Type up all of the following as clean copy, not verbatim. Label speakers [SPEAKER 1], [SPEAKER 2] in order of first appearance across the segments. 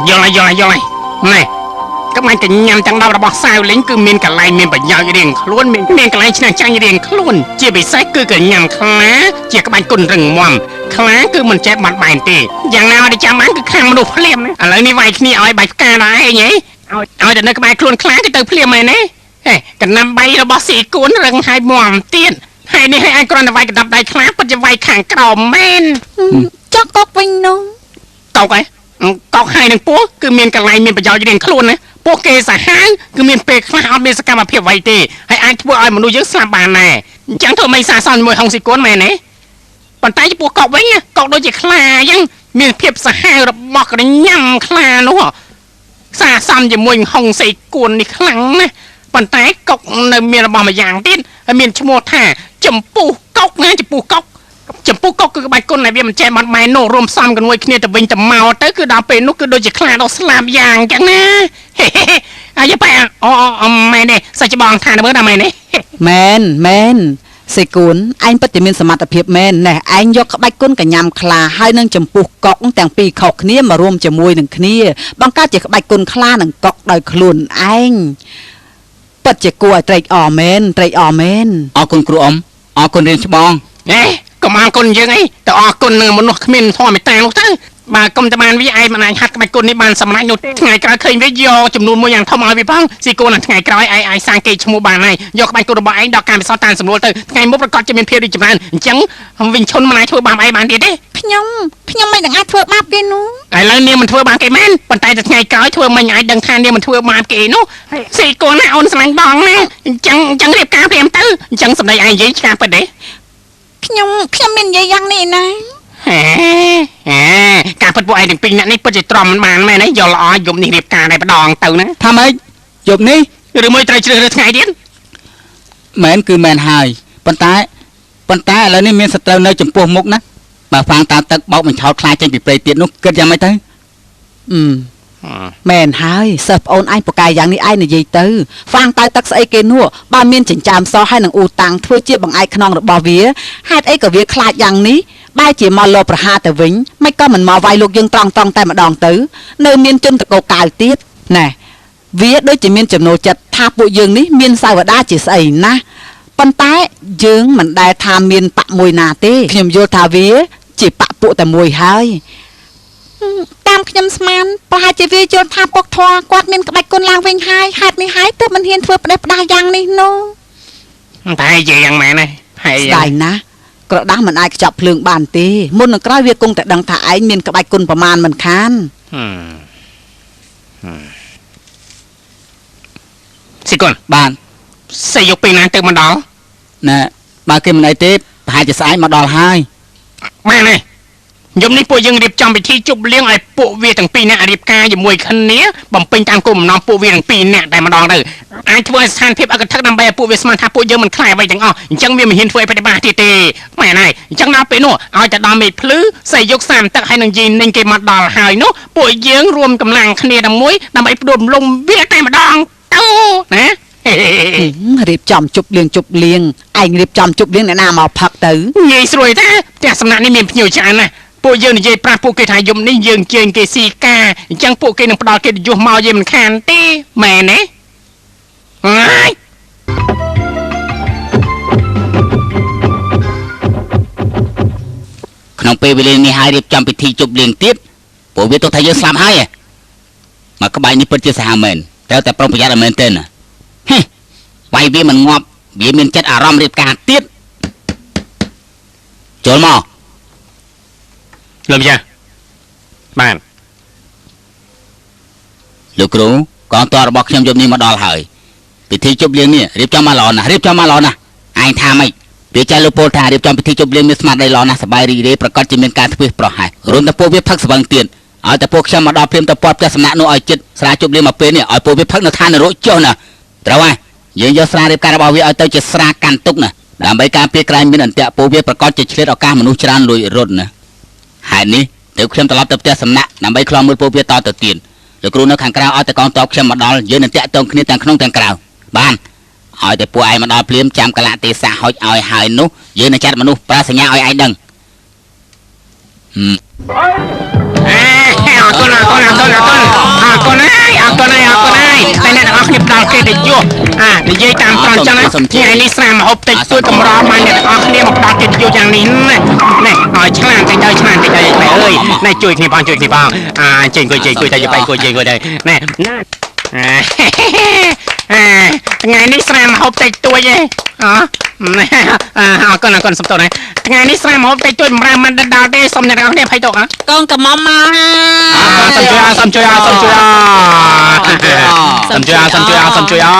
[SPEAKER 1] យល់ហើយយល់ហើយយល់ហើយណែក្បាច់កញ្ញាំទាំង10របស់សាវលីងគឺមានកន្លែងមានប្រយោជន៍រៀងខ្លួនមានកន្លែងឈ្នះចាញ់រៀងខ្លួនជាពិសេសគឺកញ្ញាំខ្លាជាក្បាច់គុណរឹងមាំខ្លាគឺមិនចេះបាត់បែនទេយ៉ាងណាឲ្យចាំបានគឺខាងមនុស្សភ្លាមណាឥឡូវនេះវាយគ្នាឲ្យបាច់ផ្កាដែរឯងហីឲ្យតែនៅក្បែរខ្លួនខ្លាគឺទៅភ្លាមហើយណាហេកណ្ណាំបីរបស់ស៊ីគួនរឹងហើយមាំទៀតហើយនេះឲ្យឯងគ្រាន់តែវាយកណ្ដាប់ដៃខ្លាពិតជាវាយខាងក្រោមមែន
[SPEAKER 2] ចុះកុកវិញនោះ
[SPEAKER 1] កុកហ៎កុកហើយនឹងពស់គឺមានកន្លែងមានប្រយោជន៍រៀងខ្លួនណាពស់គេសាហាវគឺមានពេលខ្លះអត់មានសកម្មភាពអ្វីទេហើយអាចធ្វើឲ្យមនុស្សយើងស្លាប់បានដែរអញ្ចឹងធ្វើមិនសាសនជាមួយហុងស៊ីគួនមែនទេប៉ុន្តែចំពោះកុកវិញកុកដូចជាខ្លាអញ្ចឹងមានភាពសាហាវរបស់ក្រញ៉ាំខ្លានោះសាសំជាមួយហុងស៊ីគួននេះខ្លាំងណាស់ប៉ុន្តែកុកនៅមានរបស់មួយយ៉ាងទៀតហើយមានឈ្មោះថាចំពុះកុកណាចំពុះកុកចំពោះកុកគឺក្បាច់គុណដែលវាមិនចេះបាត់បែននោះរួមផ្សំกันមួយគ្នាទៅវិញទៅមកទៅគឺដល់ពេលនោះគឺដូចជាខ្លាដល់ស្លាប់យ៉ាងអញ្ចឹងណាហេអាយប៉ែអូអូមែនទេសាច់ច្បងថាទៅមើលដល់មែនទេ
[SPEAKER 3] មែនមែនសេគួនឯងពិតជាមានសមត្ថភាពមែនណែឯងយកក្បាច់គុណកញ្ញាំខ្លាហើយនឹងចំពុះកុកទាំងពីរខុសគ្នាមករួមជាមួយនឹងគ្នាបង្កើតជាក្បាច់គុណខ្លានិងកុកដោយខ្លួនឯងពិតជាគួរឲ្យត្រេកអរមែនត្រេកអរមែន
[SPEAKER 4] អរគុណគ្រូអ៊ំអរគុណរៀនច្បង
[SPEAKER 1] ណែកុំអរគុណយើងអីទៅអរគុណនឹងមនុស្សគ្មានធម៌មេត្តានោះទៅបើកុំតែបានវាឯងមិនអាចហាត់ក្បាច់គុណនេះបានសម្រេចនោះទេថ្ងៃក្រោយឃើញវាយកចំនួនមួយយ៉ាងធំឲ្យវាផងស៊ីកូននឹងថ្ងៃក្រោយឯងអាចសាងកេរ្តិ៍ឈ្មោះបានហើយយកក្បាច់គុណរបស់ឯងដល់ការពិសោធន៍តាមសម្រួលទៅថ្ងៃមុខប្រកាសជាមានភាពរីកចម្រើនអញ្ចឹងវិញឈុនមិនអាចធ្វើបាបឯងបានទៀតទេ
[SPEAKER 2] ខ្ញុំខ្ញុំមិននឹងអាចធ្វើបាបគេនោះ
[SPEAKER 1] ឥឡូវនាងមិនធ្វើបាបគេមែនប៉ុន្តែតែថ្ងៃក្រោយធ្វើមិនអាចដឹងថានាងមិនធ្វើបាបគេនោះស៊ីកូនណាអូនស្រឡាញ់បងណាអញ្ចឹងអញ្ចឹងរៀបការព្រាមទៅអញ្ចឹងសម្ដីឯងនិយាយឆ្កាពិតទេ
[SPEAKER 2] ខ្ញុំខ្ញុំមាននិយាយយ៉ាងនេះណា
[SPEAKER 1] ហេហេការពិតពួកឯងទាំងពីរអ្នកនេះពិតជាទ្រាំមិនបានមែនទេយកល្អយប់នេះរៀបការតែម្ដងទៅណា
[SPEAKER 4] ថាម៉េចយប់នេះ
[SPEAKER 1] ឬមួយត្រូវជ្រើសរើសថ្ងៃទៀត
[SPEAKER 4] មែនគឺមែនហើយប៉ុន្តែប៉ុន្តែឥឡូវនេះមានសត្រូវនៅចំពោះមុខណាបើហ្វាងតាទឹកបោកបញ្ឆោតខ្លាចេញពីព្រៃទៀតនោះគិតយ៉ាងម៉េចទៅ
[SPEAKER 3] មែនហើយសិស្សប្អូនឯងពូកែយ៉ាងនេះឯងនិយាយទៅហ្វាងតៅទឹកស្អីគេនោះបើមានចិញ្ចើមសហើយនឹងអ៊ូតាំងធ្វើជាបង្អែកខ្នងរបស់វាហេតុអីក៏វាខ្លាចយ៉ាងនេះបែរជាមកលបប្រហារទៅវិញមិនក៏មិនមកវាយលោកយើងត្រង់ត្រង់តែម្ដងទៅនៅមានជនតកោកាវទៀតណែវាដូចជាមានចំណូលចិត្តថាពួកយើងនេះមានសាវតាជាស្អីណាស់ប៉ុន្តែយើងមិនដែលថាមានបកមួយណាទេខ្ញុំយល់ថាវាជាបកពួកតែមួយហើយ
[SPEAKER 2] តាមខ្ញុំស្មានប្រហែលជាវាយល់ថាពុកធွာគាត់មានក្បាច់គុណឡើងវិញហើយហេតុនេះហើយទើបមិនហ៊ានធ្វើផ្ដេសផ្ដាស់យ៉ាងនេះនោះ
[SPEAKER 1] តែនិយាយយ៉ាងម៉េចណាហើយ
[SPEAKER 3] ស្ដាយណាស់ក្រដាស់មិនអាចខ្ចប់ភ្លើងបានទេមុននឹងក្រោយវាគង់តែដឹងថាឯងមានក្បាច់គុណប្រមាណមិនខាន
[SPEAKER 1] ស៊ីកូន
[SPEAKER 4] បាន
[SPEAKER 1] សេយកពេលណាទៅមកដល់
[SPEAKER 4] ណែបើគេមិនអីទេប្រហែលជាស្អែកមកដល់ហើយ
[SPEAKER 1] បានហើយយប់នេះពួកយើងរៀបចំពិធីជប់លៀងឲ្យពួកវាទាំងពីរនាក់រៀបការជាមួយគ្នាបំពេញតាមគោលបំណងពួកវាទាំងពីរនាក់តែម្ដងទៅអាចធ្វើឲ្យស្ថានភាពអកថឹកដើម្បីឲ្យពួកវាស្មានថាពួកយើងមិនខ្លាចអ្វីទាំងអស់អញ្ចឹងវាមិនហ៊ានធ្វើឲ្យប្រតិបត្តិទៀតទេមែនហើយអញ្ចឹងដល់ពេលនោះឲ្យតែដល់មេឃភ្លឺសៃយកសាមទឹកហើយនឹងយីនឹងគេមកដល់ហើយនោះពួកយើងរួមកម្លាំងគ្នាតែមួយដើម្បីផ្ដួលរំលំវាតែម្ដងទៅណា
[SPEAKER 3] រៀបចំជប់លៀងជប់លៀងឯងរៀបចំជប់លៀងអ្នកណាមកផឹកទៅ
[SPEAKER 1] ងាយស្រួលតាផ្ទះសំណាក់នេះមានភ្ញៀវច្រើនណាស់ពួកយើងនិយាយប្រាប់ពួកគេថាយំនេះយើងជើញគេស៊ីការអញ្ចឹងពួកគេនឹងផ្ដល់កិត្តិយសមកយើងមិនខានទេមែនទេអើយ
[SPEAKER 4] ក្នុងពេលវេលានេះហើយរៀបចំពិធីជប់លៀងទៀតពួកវាទុកថាយើងស្លាប់ហើយមកក្បាច់នេះពិតជាសាហាវមែនត្រូវតែប្រុងប្រយ័ត្នឲ្យមែនទេណាហេវាយវាមិនងាប់វាមានចិត្តអារម្មណ៍រៀបការទៀតចូលមក
[SPEAKER 1] លោកយ៉ាបាន
[SPEAKER 4] លោកគ្រូកងទ័ពរបស់ខ្ញុំយប់នេះមកដល់ហើយពិធីជប់លៀងនេះរៀបចំមកល្អណាស់រៀបចំមកល្អណាស់ឯងថាម៉េចវាចាលោកពលថារៀបចំពិធីជប់លៀងមានស្មារតីល្អណាស់សប្បាយរីករាយប្រកាសជាមានការធ្វេសប្រហែសរួមតែពួកវាផឹកស្វឹងទៀតឲ្យតែពួកខ្ញុំមកដល់ព្រាមទៅពាត់ផ្ទះសំណាក់នោះឲ្យចិត្តស្រាជប់លៀងមកពេលនេះឲ្យពួកវាផឹកនៅឋាននរកចុះណាត្រូវហើយយើងយកស្រារៀបការរបស់វាឲ្យទៅជាស្រាកាន់ទុកណាដើម្បីការពារក្រែងមានអន្ទាក់ពួកវាប្រកាសជាឆ្លៀតឱកាសមនុស្សច្រើនលួចរត់ណាហេតុនេះទើបខ្ញុំត្រឡប់ទៅផ្ទះសំណាក់ដើម្បីឃ្លាំមើលពួកវាតទៅទៀតលោកគ្រូនៅខាងក្រៅឲ្យតែកងទ័ពខ្ញុំមកដល់យើងនឹងតាក់ទងគ្នាទាំងក្នុងទាំងក្រៅបានឲ្យតែពួកឯងមកដល់ភ្លាមចាំកលៈទេសៈហុចឲ្យហើយនោះយើងនឹងចាត់មនុស្សប្រាសញ្ញាឲ្យឯងដឹង
[SPEAKER 1] អរគុណអរគុណអរគុណអរគុណ គុណហើយអរគុណហើយតែអ្នកទាំងអស់គ្នាផ្ដល់កិត្តិយសអានិយាយតាមត្រង់ចឹងណាថ្ងៃនេះស្រាមហូបតិចតួចកម្របានអ្នកទាំងអស់គ្នាមកផ្ដល់កិត្តិយសយ៉ាងនេះណានេះឲ្យឆ្លាតតិចទៅឆ្លាតតិចទៅអើយនេះជួយគ្នាផងជួយគ្នាផងអាចេញអង្គុយចេញអង្គុយទៅទៅអង្គុយចេញអង្គុយទៅនេះណាថ្ងៃនេះស្រាមហូបតិចតួចឯងអអរគុណអរគុណសំទោសណាថ្ងៃនេះស្រាមហូបតិចតួចបំរើមិនដល់ទេសូមអ្នកទាំងអស់គ្នាភ័យទុកអ
[SPEAKER 2] កូនកំមុំមក
[SPEAKER 1] ហើយសូមជួយអសូមជួយអសូមជួយអសូមជួយអសូមជួយអសូមជួយអ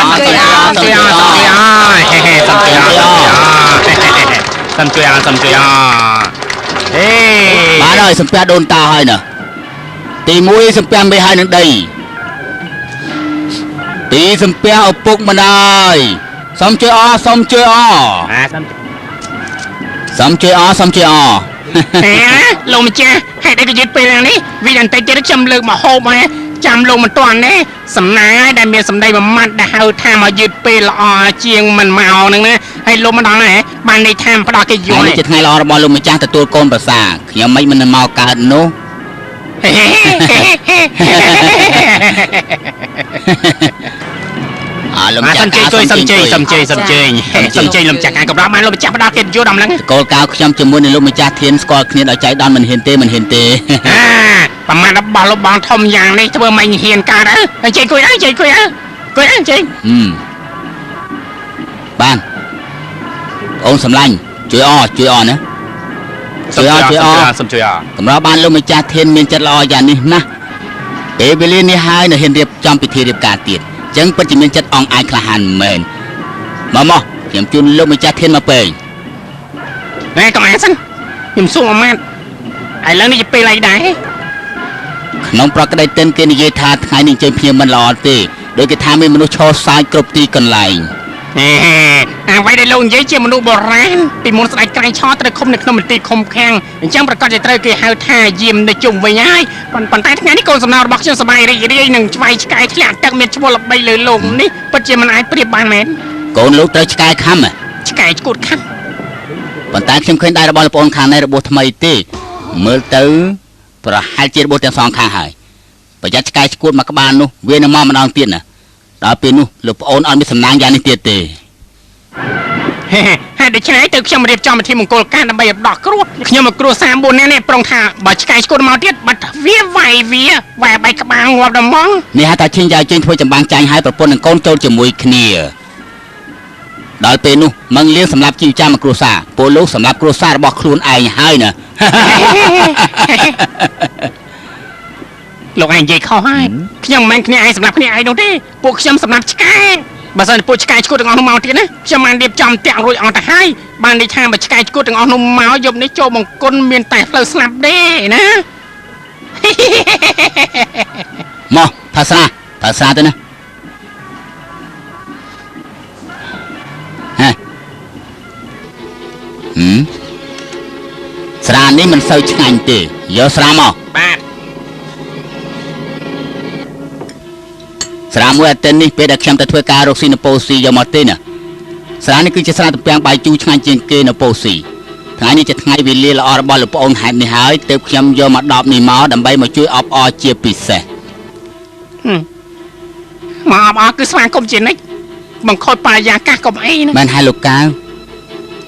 [SPEAKER 1] សូមជួយអសូមជួយអហេហេសូមជួយអសូមជួយអសូមជួយអហេ
[SPEAKER 4] បាទហើយសំពះដូនតាហើយណាទី1សំពះមេហើយនឹងដីទីសំពះឪពុកម្ដាយសូមជួយអសូមជួយអសូមជួយអសូមជួយអ
[SPEAKER 1] ហេលោកម្ចាស់ហេតុអីទៅយឺតពេលនេះវាបន្តិចទៀតខ្ញុំលើកមកហូបហ៎ចាំលោកមិនទាន់ទេសំណាងដែលមានសម្ដីមួយម៉ាត់ដែលហៅថាមកយឺតពេលល្អជាងមិនមកហ្នឹងណាហើយលោកមិនដល់ណាបានន័យថាផ្ដល់គេយល់
[SPEAKER 4] នេះជាថ្ងៃល្អរបស់លោកម្ចាស់ទទួលកូនប្រសាខ្ញុំមិនមិនមកកើតនោះអើលោកម្ចាស់
[SPEAKER 1] សំជ័យជួយសំជ័យសំជ័យសំជ័យសំជ័យលោកម្ចាស់ការកំរបានលោកម្ចាស់ផ្ដល់កិត្តិយសដល់ហ្នឹង
[SPEAKER 4] កូលកៅខ្ញុំជាមួយនឹងលោកម្ចាស់ធានស្គាល់គ្នាដល់ចៃដន្យមិនហ៊ានទេមិនហ៊ានទេ
[SPEAKER 1] អាប្រមាណរបស់លោកបងធំយ៉ាងនេះធ្វើមិនហ៊ានកើតអើជ័យគួយអើជ័យគួយអើគួយអើជ័យ
[SPEAKER 4] បានអូនសំឡាញ់ជួយអជួយអណាជួយអជួយអ
[SPEAKER 1] សំជួយអ
[SPEAKER 4] កម្របានលោកម្ចាស់ធានមានចិត្តល្អយ៉ាងនេះណាស់ពេលវេលានេះហើយនៅហ៊ានរៀបចំពិធីរៀបការទៀតចឹងពិតជាមានចិត្តអង្អាចក្លាហានមែនមកមកខ្ញុំជូនលោកម្ចាស់ធានមកពេង
[SPEAKER 1] ណែកុំអាសិនខ្ញុំសួរអមាត់ឥឡូវនេះជាពេលអីដែរ
[SPEAKER 4] ក្នុងប្រក្តីទិនគេនិយាយថាថ្ងៃនេះចេញភ្ញៀវមិនល្អទេដោយគេថាមានមនុស្សឈរសាយគ្រប់ទីកន្លែង
[SPEAKER 1] អ្វីដែលលោកនិយាយជាមនុស្សបុរាណពីមុនស្ដេចក្រែងឆត្រូវឃុំនៅក្នុងមន្ទីរឃុំខាំងអញ្ចឹងប្រកាសជាត្រូវគេហៅថាយាមនៅជុំវិញហើយប៉ុន្តែថ្ងៃនេះកូនសំណោរបស់ខ្ញុំសប្បាយរីករាយនឹងឆ្វៃឆ្កែធ្លាក់ទឹកមានឈ្មោះល្បីលើលោកនេះពិតជាមិនអាចប្រៀបបានមែនក
[SPEAKER 4] ូនលោកត្រូវឆ្កែខំ
[SPEAKER 1] ឆ្កែឈួតខំ
[SPEAKER 4] ប៉ុន្តែខ្ញុំឃើញដៃរបស់លោកប្អូនខាងនេះរបួសថ្មីទេមើលទៅប្រហែលជារបួសទាំងសងខាងហើយប្រយ័ត្នឆ្កែឈួតមកក្បាលនោះវានឹងមកម្ដងទៀតណាដល់ពេលនោះលោកប្អូនអត់មានសំណាងយ៉ាងនេះទៀតទេ
[SPEAKER 1] ហេតុដូច្នេះទៅខ្ញុំរៀបចំពិធីមង្គលការដើម្បីឲ្យដោះគ្រោះខ្ញុំមកគ្រួសារ4នាក់នេះប្រុងថាបើឆ្កែឆ្កួតមកទៀតបាត់វាវាយវាវាយបែកក្បាលងាប់ដល់ហ្មង
[SPEAKER 4] នេះហៅថាឈិញយ៉ាចេញធ្វើចម្បាំងចាញ់ឲ្យប្រពន្ធនិងកូនចូលជាមួយគ្នាដល់ពេលនោះមឹងលៀងសម្រាប់ជីវចាំគ្រួសារពលលោកសម្រាប់គ្រួសាររបស់ខ្លួនឯងហើយណា
[SPEAKER 1] លោកឯងនិយាយខុសហើយខ្ញុំមិនមែនគ្នាឯងសម្រាប់គ្នាឯងនោះទេពួកខ្ញុំសម្រាប់ឆ្កែបើសិនពួកឆ្កែឆ្កួតទាំងអស់នោះមកទៀតណាខ្ញុំបានរៀបចំតាក់រួចអស់ទៅហើយបានន័យថាបើឆ្កែឆ្កួតទាំងអស់នោះមកយប់នេះចូលបង្គន់មានតែផ្លូវស្លាប់ទេណា
[SPEAKER 4] មកថាស្រាថាស្រាទៅណាហេស្រានេះមិនសូវឆ្ងាញ់ទេយកស្រាមកបាទស្រាមួយអាទិននេះពេលដែលខ្ញុំទៅធ្វើការរកស៊ីនៅប៉ូស៊ីយកមកទេណាស្រានេះគឺជាស្រាទំពាំងបាយជូរឆ្ងាញ់ជាងគេនៅប៉ូស៊ីថ្ងៃនេះជាថ្ងៃវេលាល្អរបស់លោកប្អូនហេតុនេះហើយទើបខ្ញុំយកមកដបនេះមកដើម្បីមកជួយអបអរជាពិសេស
[SPEAKER 1] មកអបអរគឺស្វាគមន៍ជានិច្ចបង្ខូចបរិយាកាសកុំអីណា
[SPEAKER 4] មែនហើយលោកកៅ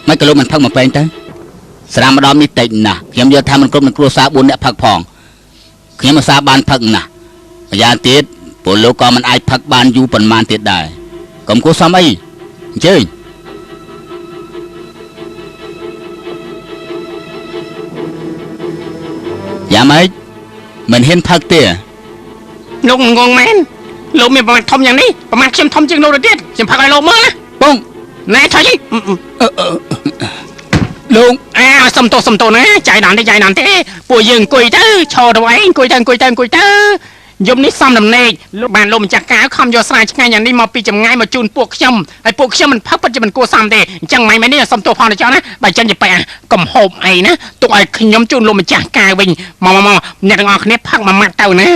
[SPEAKER 4] មិនក៏លោកមិនផឹកមកពេងទៅស្រាម្ដងនេះតិចណាស់ខ្ញុំយល់ថាមិនគ្រប់នឹងគ្រួសារ4នាក់ផឹកផងខ្ញុំឧស្សាហ៍បានផឹកណាស់ម្យ៉ាងទៀតពលលោកក៏មិនអាចផឹកបានយូរប៉ុន្មានទៀតដែរកុំគួរសមអីអញ្ជើញយ៉ាងម៉េចមិនហ៊ានផឹកទេ
[SPEAKER 1] លោកងងមែនលោកមានប្រមាណធំយ៉ាងនេះប្រមាណខ្ញុំធំជាងលោកទៅទៀតខ្ញុំផឹកឲ្យលោកមើលណា
[SPEAKER 4] បង
[SPEAKER 1] ណែថយ
[SPEAKER 4] លោក
[SPEAKER 1] អើសុំទោសសុំទោសណាចាយដល់ទេចាយដល់ទេពួកយើងអង្គុយទៅឈរទៅឯងអង្គុយទៅអង្គុយទៅអង្គុយទៅយំនេះសំដំណេកលោកបានលោកម្ចាស់កាវខំយកស្រាឆ្ងាញ់យ៉ាងនេះមកពីចម្ងាយមកជូនពួកខ្ញុំហើយពួកខ្ញុំមិនផឹកពិតជាមិនគួរសមទេអញ្ចឹងម៉ៃម៉ៃនេះសុំទោសផងទៅចោះណាបើចឹងជាបែកកុំហូបអីណាទុកឲ្យខ្ញុំជូនលោកម្ចាស់កាវវិញមកមកអ្នកទាំងអស់គ្នាផឹកមួយម៉ាត់ទៅណា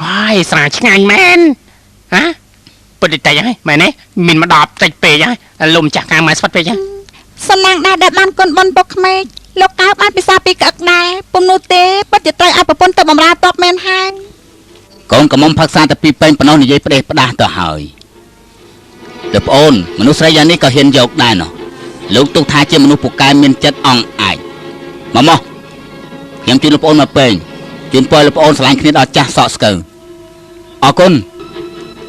[SPEAKER 1] ហើយស្រាឆ្ងាញ់មែនហ៎ពិតតិចហើយមែនទេមានមកដបតិចពេកហើយលោកម្ចាស់កាវមកស្វិតពេកហើយ
[SPEAKER 2] សំណាងដែរដែលបានគុណបុណ្យពុកក្មេកលោកកៅបានពិសាពីក្អឹកដែរពុំនោះទេពិតជាត្រូវឲ្យប្រពន្ធទៅបម្រើតបមែន
[SPEAKER 4] កូនកំមុំផឹកសាតែពីរពេងប៉ុណ្ណោះនិយាយផ្ដេសផ្ដាស់ទៅហើយលោកប្អូនមនុស្សស្រីយ៉ាងនេះក៏ហ៊ានយកដែរណោះលោកទុកថាជាមនុស្សពូកែមានចិត្តអង់អាចមកមកខ្ញុំជូនលោកប្អូនមកពេងជូនពរលោកប្អូនស្រឡាញ់គ្នាដល់ចាស់សក់ស្កើអរគុណ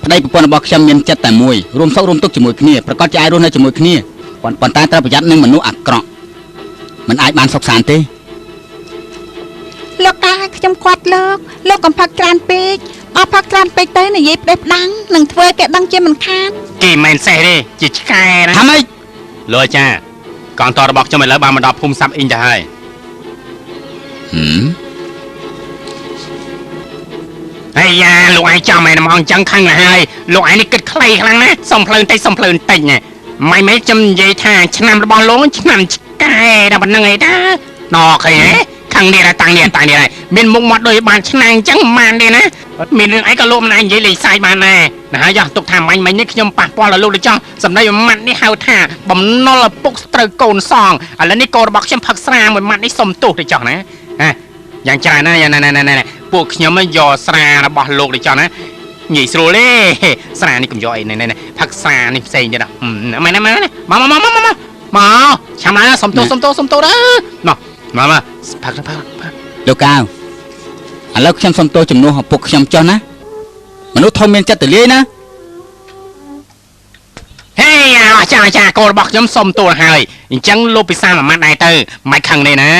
[SPEAKER 4] ប្តីប្រពន្ធរបស់ខ្ញុំមានចិត្តតែមួយរួមសុខរួមទុក្ខជាមួយគ្នាប្រកាសជាអាចរស់នៅជាមួយគ្នាប៉ុន្តែត្រូវប្រយ័ត្ននឹងមនុស្សអាក្រក់មិនអាចបានសុខសាន្តទេ
[SPEAKER 2] លោកតាខ្ញុំគាត់លោកលោកកំផឹកច្រើនពេកបើផឹកច្រើនពេកទៅនិយាយផ្ដេសផ្ដាំងនឹងធ្វើគេដឹងជាមិនខាន
[SPEAKER 1] គេមិនសេះទេជាឆ្កែណា
[SPEAKER 4] ថាម៉េច
[SPEAKER 1] លោកអាចារ្យកងទ័ពរបស់ខ្ញុំឥឡូវបានមកដល់ភូមិសាប់អ៊ីងទៅហើយ
[SPEAKER 4] ហឹម
[SPEAKER 1] អាយ៉ាលោកឯងចាំឯងហ្មងអញ្ចឹងខឹងណាស់ហើយលោកឯងនេះគិតខ្លីខ្លាំងណាស់សុំភ្លើងតិចសុំភ្លើងតិចណាម៉ៃម៉េចខ្ញុំនិយាយថាឆ្នាំរបស់លោកឆ្នាំឆ្កែដល់ប៉ុណ្្នឹងឯតាណឃើញទេខាងនេះតាំងនេះតាំងនេះហើយមានមុខមាត់ដូចបានឆ្នាំងអញ្ចឹងមិនទេណាមានរឿងអីក៏លោកមិនអាចនិយាយលេងសើចបានដែរណាហើយទុកថាមាញ់មិញនេះខ្ញុំប៉ះពាល់ដល់លោកដូចចង់សម្ដីមួយម៉ាត់នេះហៅថាបំណុលឪពុកត្រូវកូនសងឥឡូវនេះកូនរបស់ខ្ញុំផឹកស្រាមួយម៉ាត់នេះសុំទោសទៅចង់ណាហ่าយ៉ាងច្រើនណាយ៉ាងណាណាណាពួកខ្ញុំយកស្រារបស់លោកដូចចង់ណាងាយស្រួលទេស្រានេះកុំយកអីណែណែផឹកស្រានេះផ្សេងទៀតណាមែនណាមែនណាមកមកមកមកមកឆាំឡើងសុំទោសសុំទោសសុំទោសដល់មកមកមកផឹកផឹកផឹក
[SPEAKER 4] លោកកៅឥឡូវខ្ញុំសុំទោសជំនួសឪពុកខ្ញុំចុះណាមនុស្សធំមានចិត្តទលាយណា
[SPEAKER 1] ហេអាចាអាចាកូនរបស់ខ្ញុំសុំទោសហើយអញ្ចឹងលោកពិសាមួយម៉ាត់ដែរទៅមិនខឹងទេណា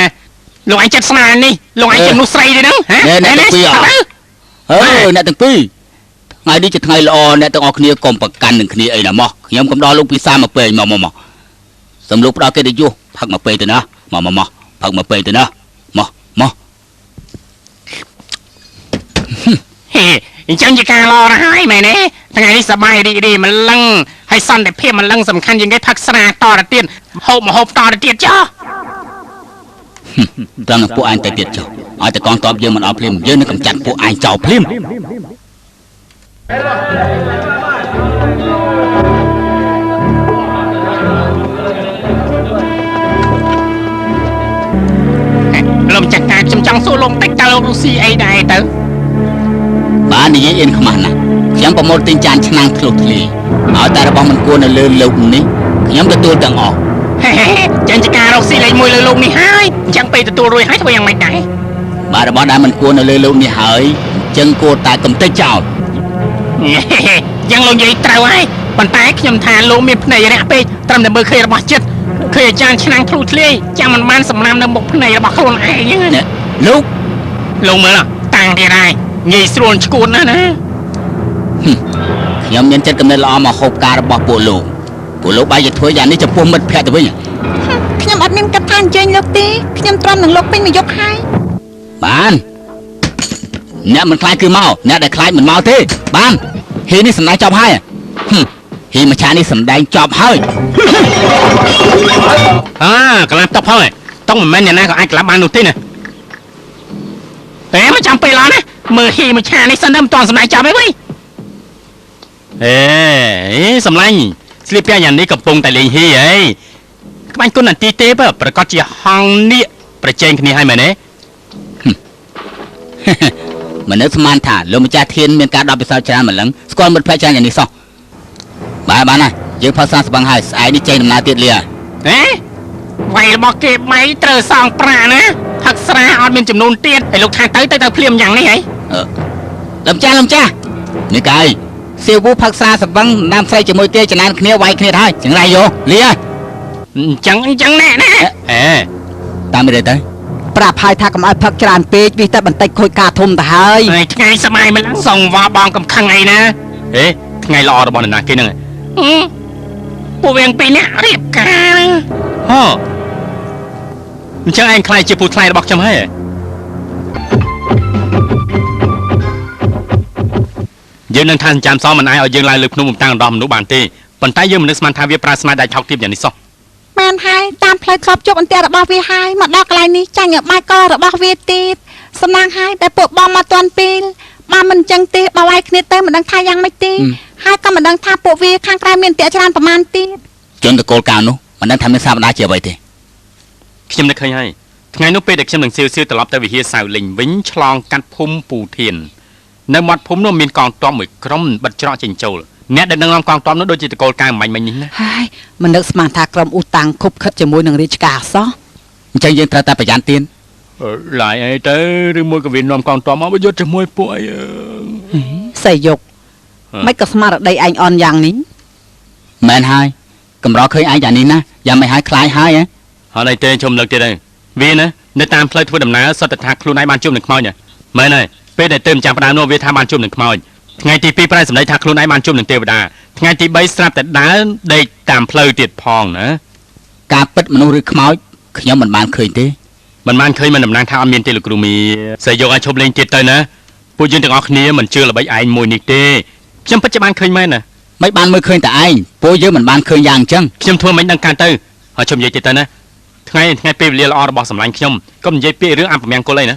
[SPEAKER 1] លោកឯងចិត្តស្នានេះលោកឯងជាមនុស្សស្រីទេហ្នឹងហ៎
[SPEAKER 4] អ្នកទាំងពីរអើអ្នកទាំងពីរថ្ងៃនេះជាថ្ងៃល្អអ្នកទាំងអស់គ្នាកុំប្រកាន់នឹងគ្នាអីណាមកខ្ញុំកំដល់លោកពិសាមកពេងមកមកមកសំលោកផ្ដល់កិត្តិយសផឹកមកពេងទៅណាមកមកមកផឹកមកពេងទៅណាមកមក
[SPEAKER 1] ហេអញ្ចឹងជាការល្អណាស់ហើយមែនទេថ្ងៃនេះសប្បាយរីករាយម្លឹងហើយសន្តិភាពម្លឹងសំខាន់ជាងគេផឹកស្រាតទៅទៀតហូបមកហូបតទៅទៀតចុះ
[SPEAKER 4] ត្រង់នឹងពួកឯងទៅទៀតចុះឲ្យតែកងទ័ពយើងមិនអត់ភ្លាមយើងនឹងកម្ចាត់ពួកឯងចោលភ្លាម
[SPEAKER 1] លោកម្ចាស់ការខ្ញុំចង់សួរលោកតិចតើលោករស់ស៊ីអីដែរទៅ
[SPEAKER 4] បាទនិយាយអៀនខ្មាស់ណាស់ខ្ញុំប្រមូលទិញចានឆ្នាំងធ្លុះធ្លាយឲ្យតែរបស់មិនគួរនៅលើលោកនេះខ្ញុំទទួលទាំងអស់
[SPEAKER 1] ហេចឹងជាការរកស៊ីលេខ1លើលោកនេះហើយអញ្ចឹងពេលទទួលរួចហើយធ្វើយ៉ាងម៉េចដែរ
[SPEAKER 4] បាទរបស់ដែលមិនគួរនៅលើលោកនេះហើយអញ្ចឹងគួរតែកំទេចចោល
[SPEAKER 1] យ៉ាងលោកនិយាយត្រូវហើយប៉ុន្តែខ្ញុំថាលោកមានភ្នែករាក់ពេកត្រឹមតែមើលឃើញរបស់ចិត្តឃើញអាចារ្យឆ្នាំងធ្លុះធ្លាយចាំមិនបានសម្រាមនៅមុខភ្នែករបស់ខ្លួនឯង
[SPEAKER 4] នេះលោក
[SPEAKER 1] លោកមើលតាំងទៀតហើយងាយស្រួលឈួនណាស់ណា
[SPEAKER 4] ខ្ញុំមានចិត្តកំណត់ល្អមកហូបការរបស់ពួកលោកពួកលោកបែរជាធ្វើយ៉ាងនេះចំពោះមិត្តភក្តិទៅវិញ
[SPEAKER 2] ខ្ញុំអត់មានគិតថាអញ្ជើញលោកទេខ្ញុំទ្រាំនឹងលោកពេញមួយយប់ហើយ
[SPEAKER 4] បានអ្នកមិនខ្លាចគឺមកអ្នកដែលខ្លាចមិនមកទេបានហ៊ីនេះសម្ដែងចប់ហើយហ៊ីមួយឆានេះសម្ដែងចប់ហើយ
[SPEAKER 1] អាកន្លះតុកផងតុកមិនមែនអ្នកណាក៏អាចក្លាប់បាននោះទេណាតែមកចាំពេលឡើយណាមើលហ៊ីមួយឆានេះសិនទៅមិនទាន់សម្ដែងចប់ទេវិញអេសម្លាញ់ស្លៀកពាក់យ៉ាងនេះកំពុងតែលេងហ៊ីហីក្បាញ់គុណអន្ទីទេពប្រកាសជាហងនៀកប្រជែងគ្នាហើយមែនទេ
[SPEAKER 4] មិននឹកស្មានថាលោកម្ចាស់ធានមានការដកពិសោធន៍ច្រើនម្លឹងស្គាល់មិត្តភក្តិច្រើនយ៉ាងនេះសោះបាទបានហើយយើងផាសាស្បឹងហើយស្អែកនេះចេញដំណើរទៀតលា
[SPEAKER 1] ហេវាយរបស់គេបៃត្រូវសងប្រាណាផឹកស្រាអត់មានចំនួនទៀតហើយលោកថាទៅទៅទៅភ្លាមយ៉ាងនេះហី
[SPEAKER 4] លោកម្ចាស់លោកម្ចាស់នេះកាយសៀវវូផឹកសាស្បឹងដាំស្រីជាមួយគេចំណានគ្នាវាយគ្នាហើយចង្រៃយោលា
[SPEAKER 1] អញ្ចឹងអញ្ចឹងណែណាអេ
[SPEAKER 4] តាមនេះទៅ
[SPEAKER 3] ប្រាប់ហើយថាកុំឲ្យផឹកច្រើនពេកវាតែបន្តិចខូចការធំទៅហើយ
[SPEAKER 1] ហើយថ្ងៃសម័យមិនឡើងសងវ៉ាបងកំខឹងអីណាហេថ្ងៃល្អរបស់នរណាគេហ្នឹងពួកវាងពីរនាក់រៀបការហ៎អញ្ចឹងឯងខ្លាយជាពូថ្លៃរបស់ខ្ញុំហើយយើងនឹងថាចាំសមិនអាចឲ្យយើងឡើងលើភ្នំបំតាំងរបស់មនុស្សបានទេប៉ុន្តែយើងមិននឹកស្មានថាវាប្រើស្មារតីថោកទាបយ៉ាងនេះសោះ
[SPEAKER 2] មែនហើយតាមផ្លូវធ្លាប់ជួបអន្ទាក់របស់វាហើយមកដល់កន្លែងនេះចាញ់ឲ្យបាយកលរបស់វាទៀតសំណាងហើយដែលពួកបងមកទាន់ពេលបើមិនអញ្ចឹងទេបើវាយគ្នាទៅមិនដឹងថាយ៉ាងម៉េចទេហើយក៏មិនដឹងថាពួកវាខាងក្រៅមានអន្ទាក់ច្រើនប្រមាណទៀត
[SPEAKER 4] ជនតកូលកៅនោះមិនដឹងថាមានសាបដាជាអ្វីទេ
[SPEAKER 1] ខ្ញុំនឹកឃើញហើយថ្ងៃនោះពេលដែលខ្ញុំនឹងសៀវសៀវត្រឡប់ទៅវិហារសៅលិញវិញឆ្លងកាត់ភូមិពូធាន នៅមាត់ភូមិនោះមានកងទ័ពមួយក្រុមបិទច្រកចេញចូលអ្នកដែលដឹកនាំកងទ័ពនោះដូចជាតកូលកៅមាញ់មិញនេះណា
[SPEAKER 3] ហើយមិននឹកស្មានថាក្រុមអ៊ូតាំងខុបខិតជាមួយនឹងរាជការសោះ
[SPEAKER 4] អញ្ចឹងយើងត្រូវតែប្រយ័ត្នទៀត
[SPEAKER 1] ឡាយអីទៅឬមួយក៏វានាំកងទ័ពមកប្រយុទ្ធជាមួយពួកអី
[SPEAKER 3] សៃយកមិនក៏ស្មារតីឯងអន់យ៉ាងនេះ
[SPEAKER 4] មែនហើយកម្រឃើញឯងយ៉ាងនេះណាយ៉ាងមិនហើយខ្លាយហើយហ៎
[SPEAKER 1] ហើយអីទេជុំលើកទៀតហើយវាណានៅតាមផ្លូវធ្វើដំណើរសុទ្ធតែថាខ្លួនឯងបានជួបនឹងខ្មោចណាមែនហើយពេលដែលទៅចាំផ្ដើមនោះវាថាបានជួបនឹងខ្មោចថ្ងៃទី2ប្រែសម្ដីថាខ្លួនឯងបានជួបនឹងទេវតាថ្ងៃទី3ស្រាប់តែដើរដេកតាមផ្លូវទៀតផងណា
[SPEAKER 4] ការពិតមនុស្សឬខ្មោចខ្ញុំមិនបានឃើញទេ
[SPEAKER 1] មិនបានឃើញមិនតំណាងថាអត់មានទេលោកគ្រូមីសែយកឲ្យឈប់លេងទៀតទៅណាពួកយើងទាំងអស់គ្នាមិនជឿល្បិចឯងមួយនេះទេខ្ញុំពិតជាបានឃើញមែនណា
[SPEAKER 4] មិនបានមើលឃើញតែឯងពួកយើងមិនបានឃើញយ៉ាងអញ្ចឹង
[SPEAKER 1] ខ្ញុំធ្វើមិនដឹងកាន់ទៅហើយជុំនិយាយទៀតទៅណាថ្ងៃថ្ងៃពេលវេលាល្អរបស់សម្លាញ់ខ្ញុំកុំនិយាយពាក្យរឿងអពមង្គលអីណា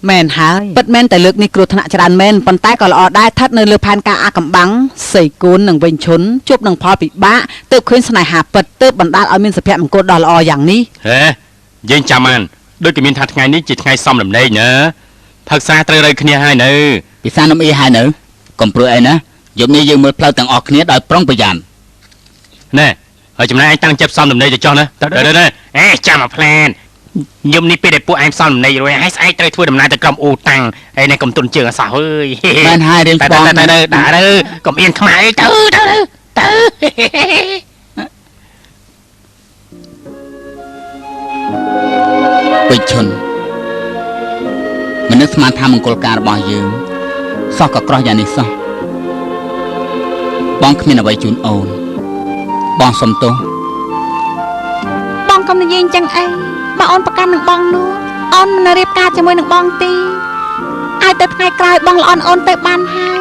[SPEAKER 3] មែនហើយពិតមែនតែលើកនេះគ្រោះថ្នាក់ច្រើនមែនប៉ុន្តែក៏ល្អដែរស្ថិតនៅលើផែនការអាកំបាំងសីគូននិងវិញឈុនជួបនឹងផលពិបាកទើបឃើញស្នេហាពិតទើបបណ្ដាលឲ្យមានសុភមង្គលដ៏ល្អយ៉ាងនេះ
[SPEAKER 1] ហេយើងចាំបានដូចគេមានថាថ្ងៃនេះជាថ្ងៃសំដំណេកណាផឹកសាត្រូវរើគ្នាហើយនៅ
[SPEAKER 4] ពិសានំអ៊ីហើយនៅកុំព្រួយអីណាយប់នេះយើងមើលផ្លូវទាំងអស់គ្នាដោយប្រុងប្រយ័ត្ន
[SPEAKER 1] ណែហើយចំណែកឯងតាំងចិត្តសំដំណេកទៅចុះណាទៅទៅអេចាំមកផ្លែនយំនេះពេលដែលពួកឯងសំដំណេករួចហើយស្អែកត្រូវធ្វើដំណើរទៅក្រុមអូតាំងហើយនេះកុំទុនជើងអសោះអើយ
[SPEAKER 4] មែនហើយរៀង
[SPEAKER 1] ទៅ
[SPEAKER 4] បង
[SPEAKER 1] ទៅទៅដាក់ទៅកុំអៀនខ្មៅទៅទៅទៅ
[SPEAKER 4] ពេជ្រឈុនមិននឹកស្មានថាមង្គលការរបស់យើងសោះក៏ក្រោះយ៉ាងនេះសោះបងគ្មានអ្វីជូនអូនបងសុំទោស
[SPEAKER 2] បងកុំនិយាយអញ្ចឹងអីបើអូនប្រកាន់នឹងបងនោះអូនមិនរៀបការជាមួយនឹងបងទេឲ្យទៅថ្ងៃក្រោយបងល្អន់អូនទៅបានហើយ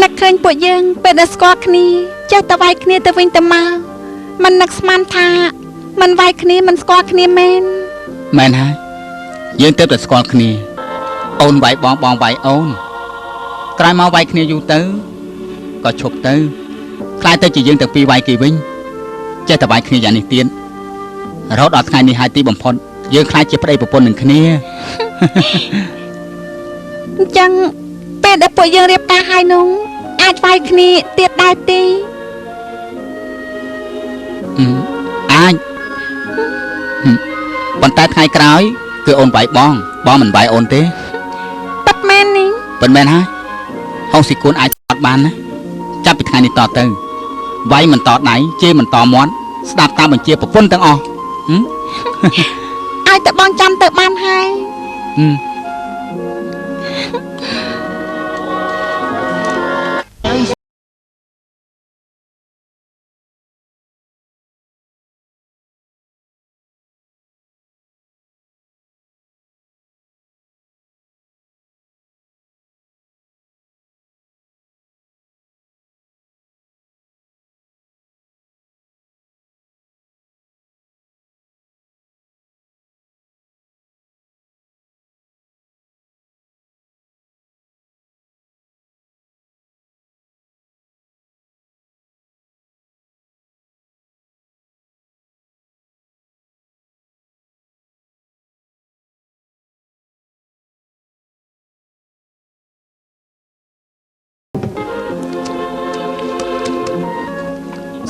[SPEAKER 2] នឹកឃើញពួកយើងពេលដែលស្គាល់គ្នាចេះតែវាយគ្នាទៅវិញទៅមកមិននឹកស្មានថាមិនវាយគ្នាមិនស្គាល់គ្នាមែន
[SPEAKER 4] មែនហើយយើងទើបតែស្គាល់គ្នាអូនវាយបងបងវាយអូនក្រោយមកវាយគ្នាយូរទៅក៏ឈប់ទៅខ្លាចទៅជាយើងទាំងពីរវាយគេវិញចេះតែវាយគ្នាយ៉ាងនេះទៀតរហូតដល់ថ្ងៃនេះហើយទីបំផុតយើងខ្លាចជាប្តីប្រពន្ធនឹងគ្នា
[SPEAKER 2] អញ្ចឹងពេលដែលពួកយើងរៀបការហើយនោះអាចវាយគ្នាទៀតដែរទេ
[SPEAKER 4] អាចប៉ុន្តែថ្ងៃក្រោយគឺអូនវាយបងបងមិនវាយអូនទេ
[SPEAKER 2] ពិតមែននេះ
[SPEAKER 4] ពិតមែនហើយហុងស៊ីគួនអាចអត់បានណាចាប់ពីថ្ងៃនេះតទៅវាយមិនតដៃជេរមិនតមាត់ស្ដាប់តាមបញ្ជាប្រពន្ធទាំងអស់
[SPEAKER 2] ឲ្យតែបងចាំទៅបានហើយ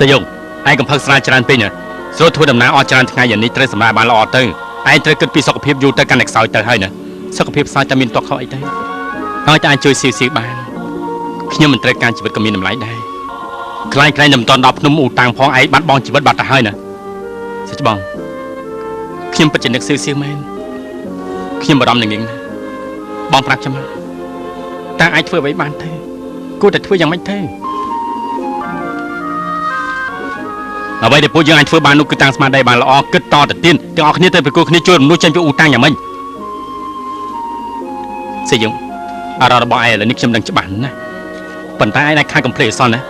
[SPEAKER 1] សយងឯងកំផឹកស្រាច្រើនពេកណាស្រួលធ្វើដំណើរអស់ច្រើនថ្ងៃយ៉ាងនេះត្រូវសម្រាប់បានល្អទៅឯងត្រូវគិតពីសុខភាពយូរទៅកាន់តែខ្សោយទៅហើយណាសុខភាពខ្សោយតែមានតក់ខុសអីទៅហើយតែអាចជួយសៀវសៀវបានខ្ញុំមិនត្រូវការជីវិតក៏មានតម្លៃដែរខ្លាចខ្លាចតែមិនតន់ដល់ភ្នំអ៊ូតាំងផងឯងបាត់បង់ជីវិតបាត់ទៅហើយណាសិចបងខ្ញុំពិតជានឹកសៀវសៀវមែនខ្ញុំបារម្ភនឹងនាងណាបងប្រាប់ខ្ញុំមកតើអាចធ្វើអ្វីបានទេគួរតែធ្វើយ៉ាងម៉េចទេអ្វីដែលពួកយើងអាចធ្វើបាននោះគឺតាំងស្មារតីបានល្អគិតតទៅទៀតទាំងអស់គ្នាទៅប្រគល់គ្នាជួយរំលោះចេញពីអ៊ូតាំងយ៉ាងម៉េចសេយើងអារម្មណ៍របស់ឯងឥឡូវនេះខ្ញុំដឹងច្បាស់ណាស់ប៉ុន្តែឯងអាចខាតកំភ្លេចអសោះណា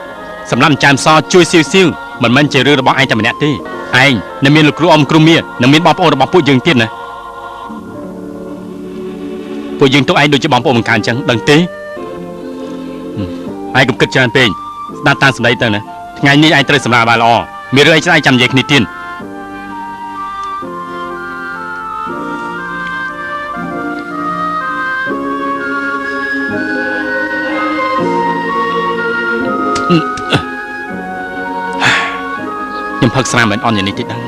[SPEAKER 1] សម្រាប់ចាមសជួយសៀវសៀវមិនមែនជារឿងរបស់ឯងតែម្នាក់ទេឯងនៅមានលោកគ្រូអមគ្រូមានិងមានបងប្អូនរបស់ពួកយើងទៀតណាពួកយើងទុកឯងដូចជាបងប្អូនបង្កើនអញ្ចឹងដឹងទេឯងកុំគិតច្រើនពេកស្ដាប់តាមសម្ដីទៅណាថ្ងៃនេះឯងត្រូវសម្រាប់បានល្អមានរឿងអីឆ្លៃចាំនិយាយគ្នាទៀត ខ្ញុំផឹកស្រាមិនអន់យ៉ាងនេះទេដឹង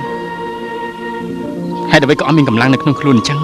[SPEAKER 1] ហេតុអ្វីក៏អត់មានកម្លាំងនៅក្នុងខ្លួនអញ្ចឹង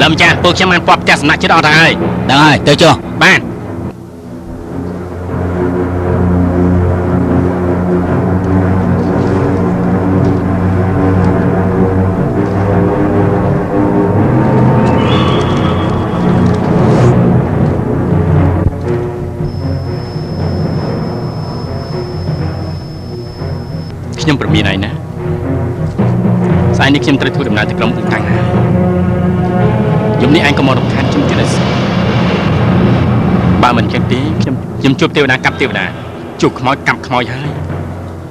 [SPEAKER 1] លោកម្ចាស់ពួកខ្ញុំបានពាប់ផ្ទះសំណាក់ជិតអស់ទៅហើយ
[SPEAKER 4] ដឹងហើយទៅចុះ
[SPEAKER 1] បានខ្ញុំប្រមានឯណាស្អែកនេះខ្ញុំត្រូវធ្វើដំណើរទៅក្រុមអ៊ូតាំងហើយយប់នេះឯងក៏មករំខានខ្ញុំទៀតហើយបើមិនចឹងទេខ្ញុំជួបទេវតាកាប់ទេវតាជួបខ្មោចកាប់ខ្មោចហើយ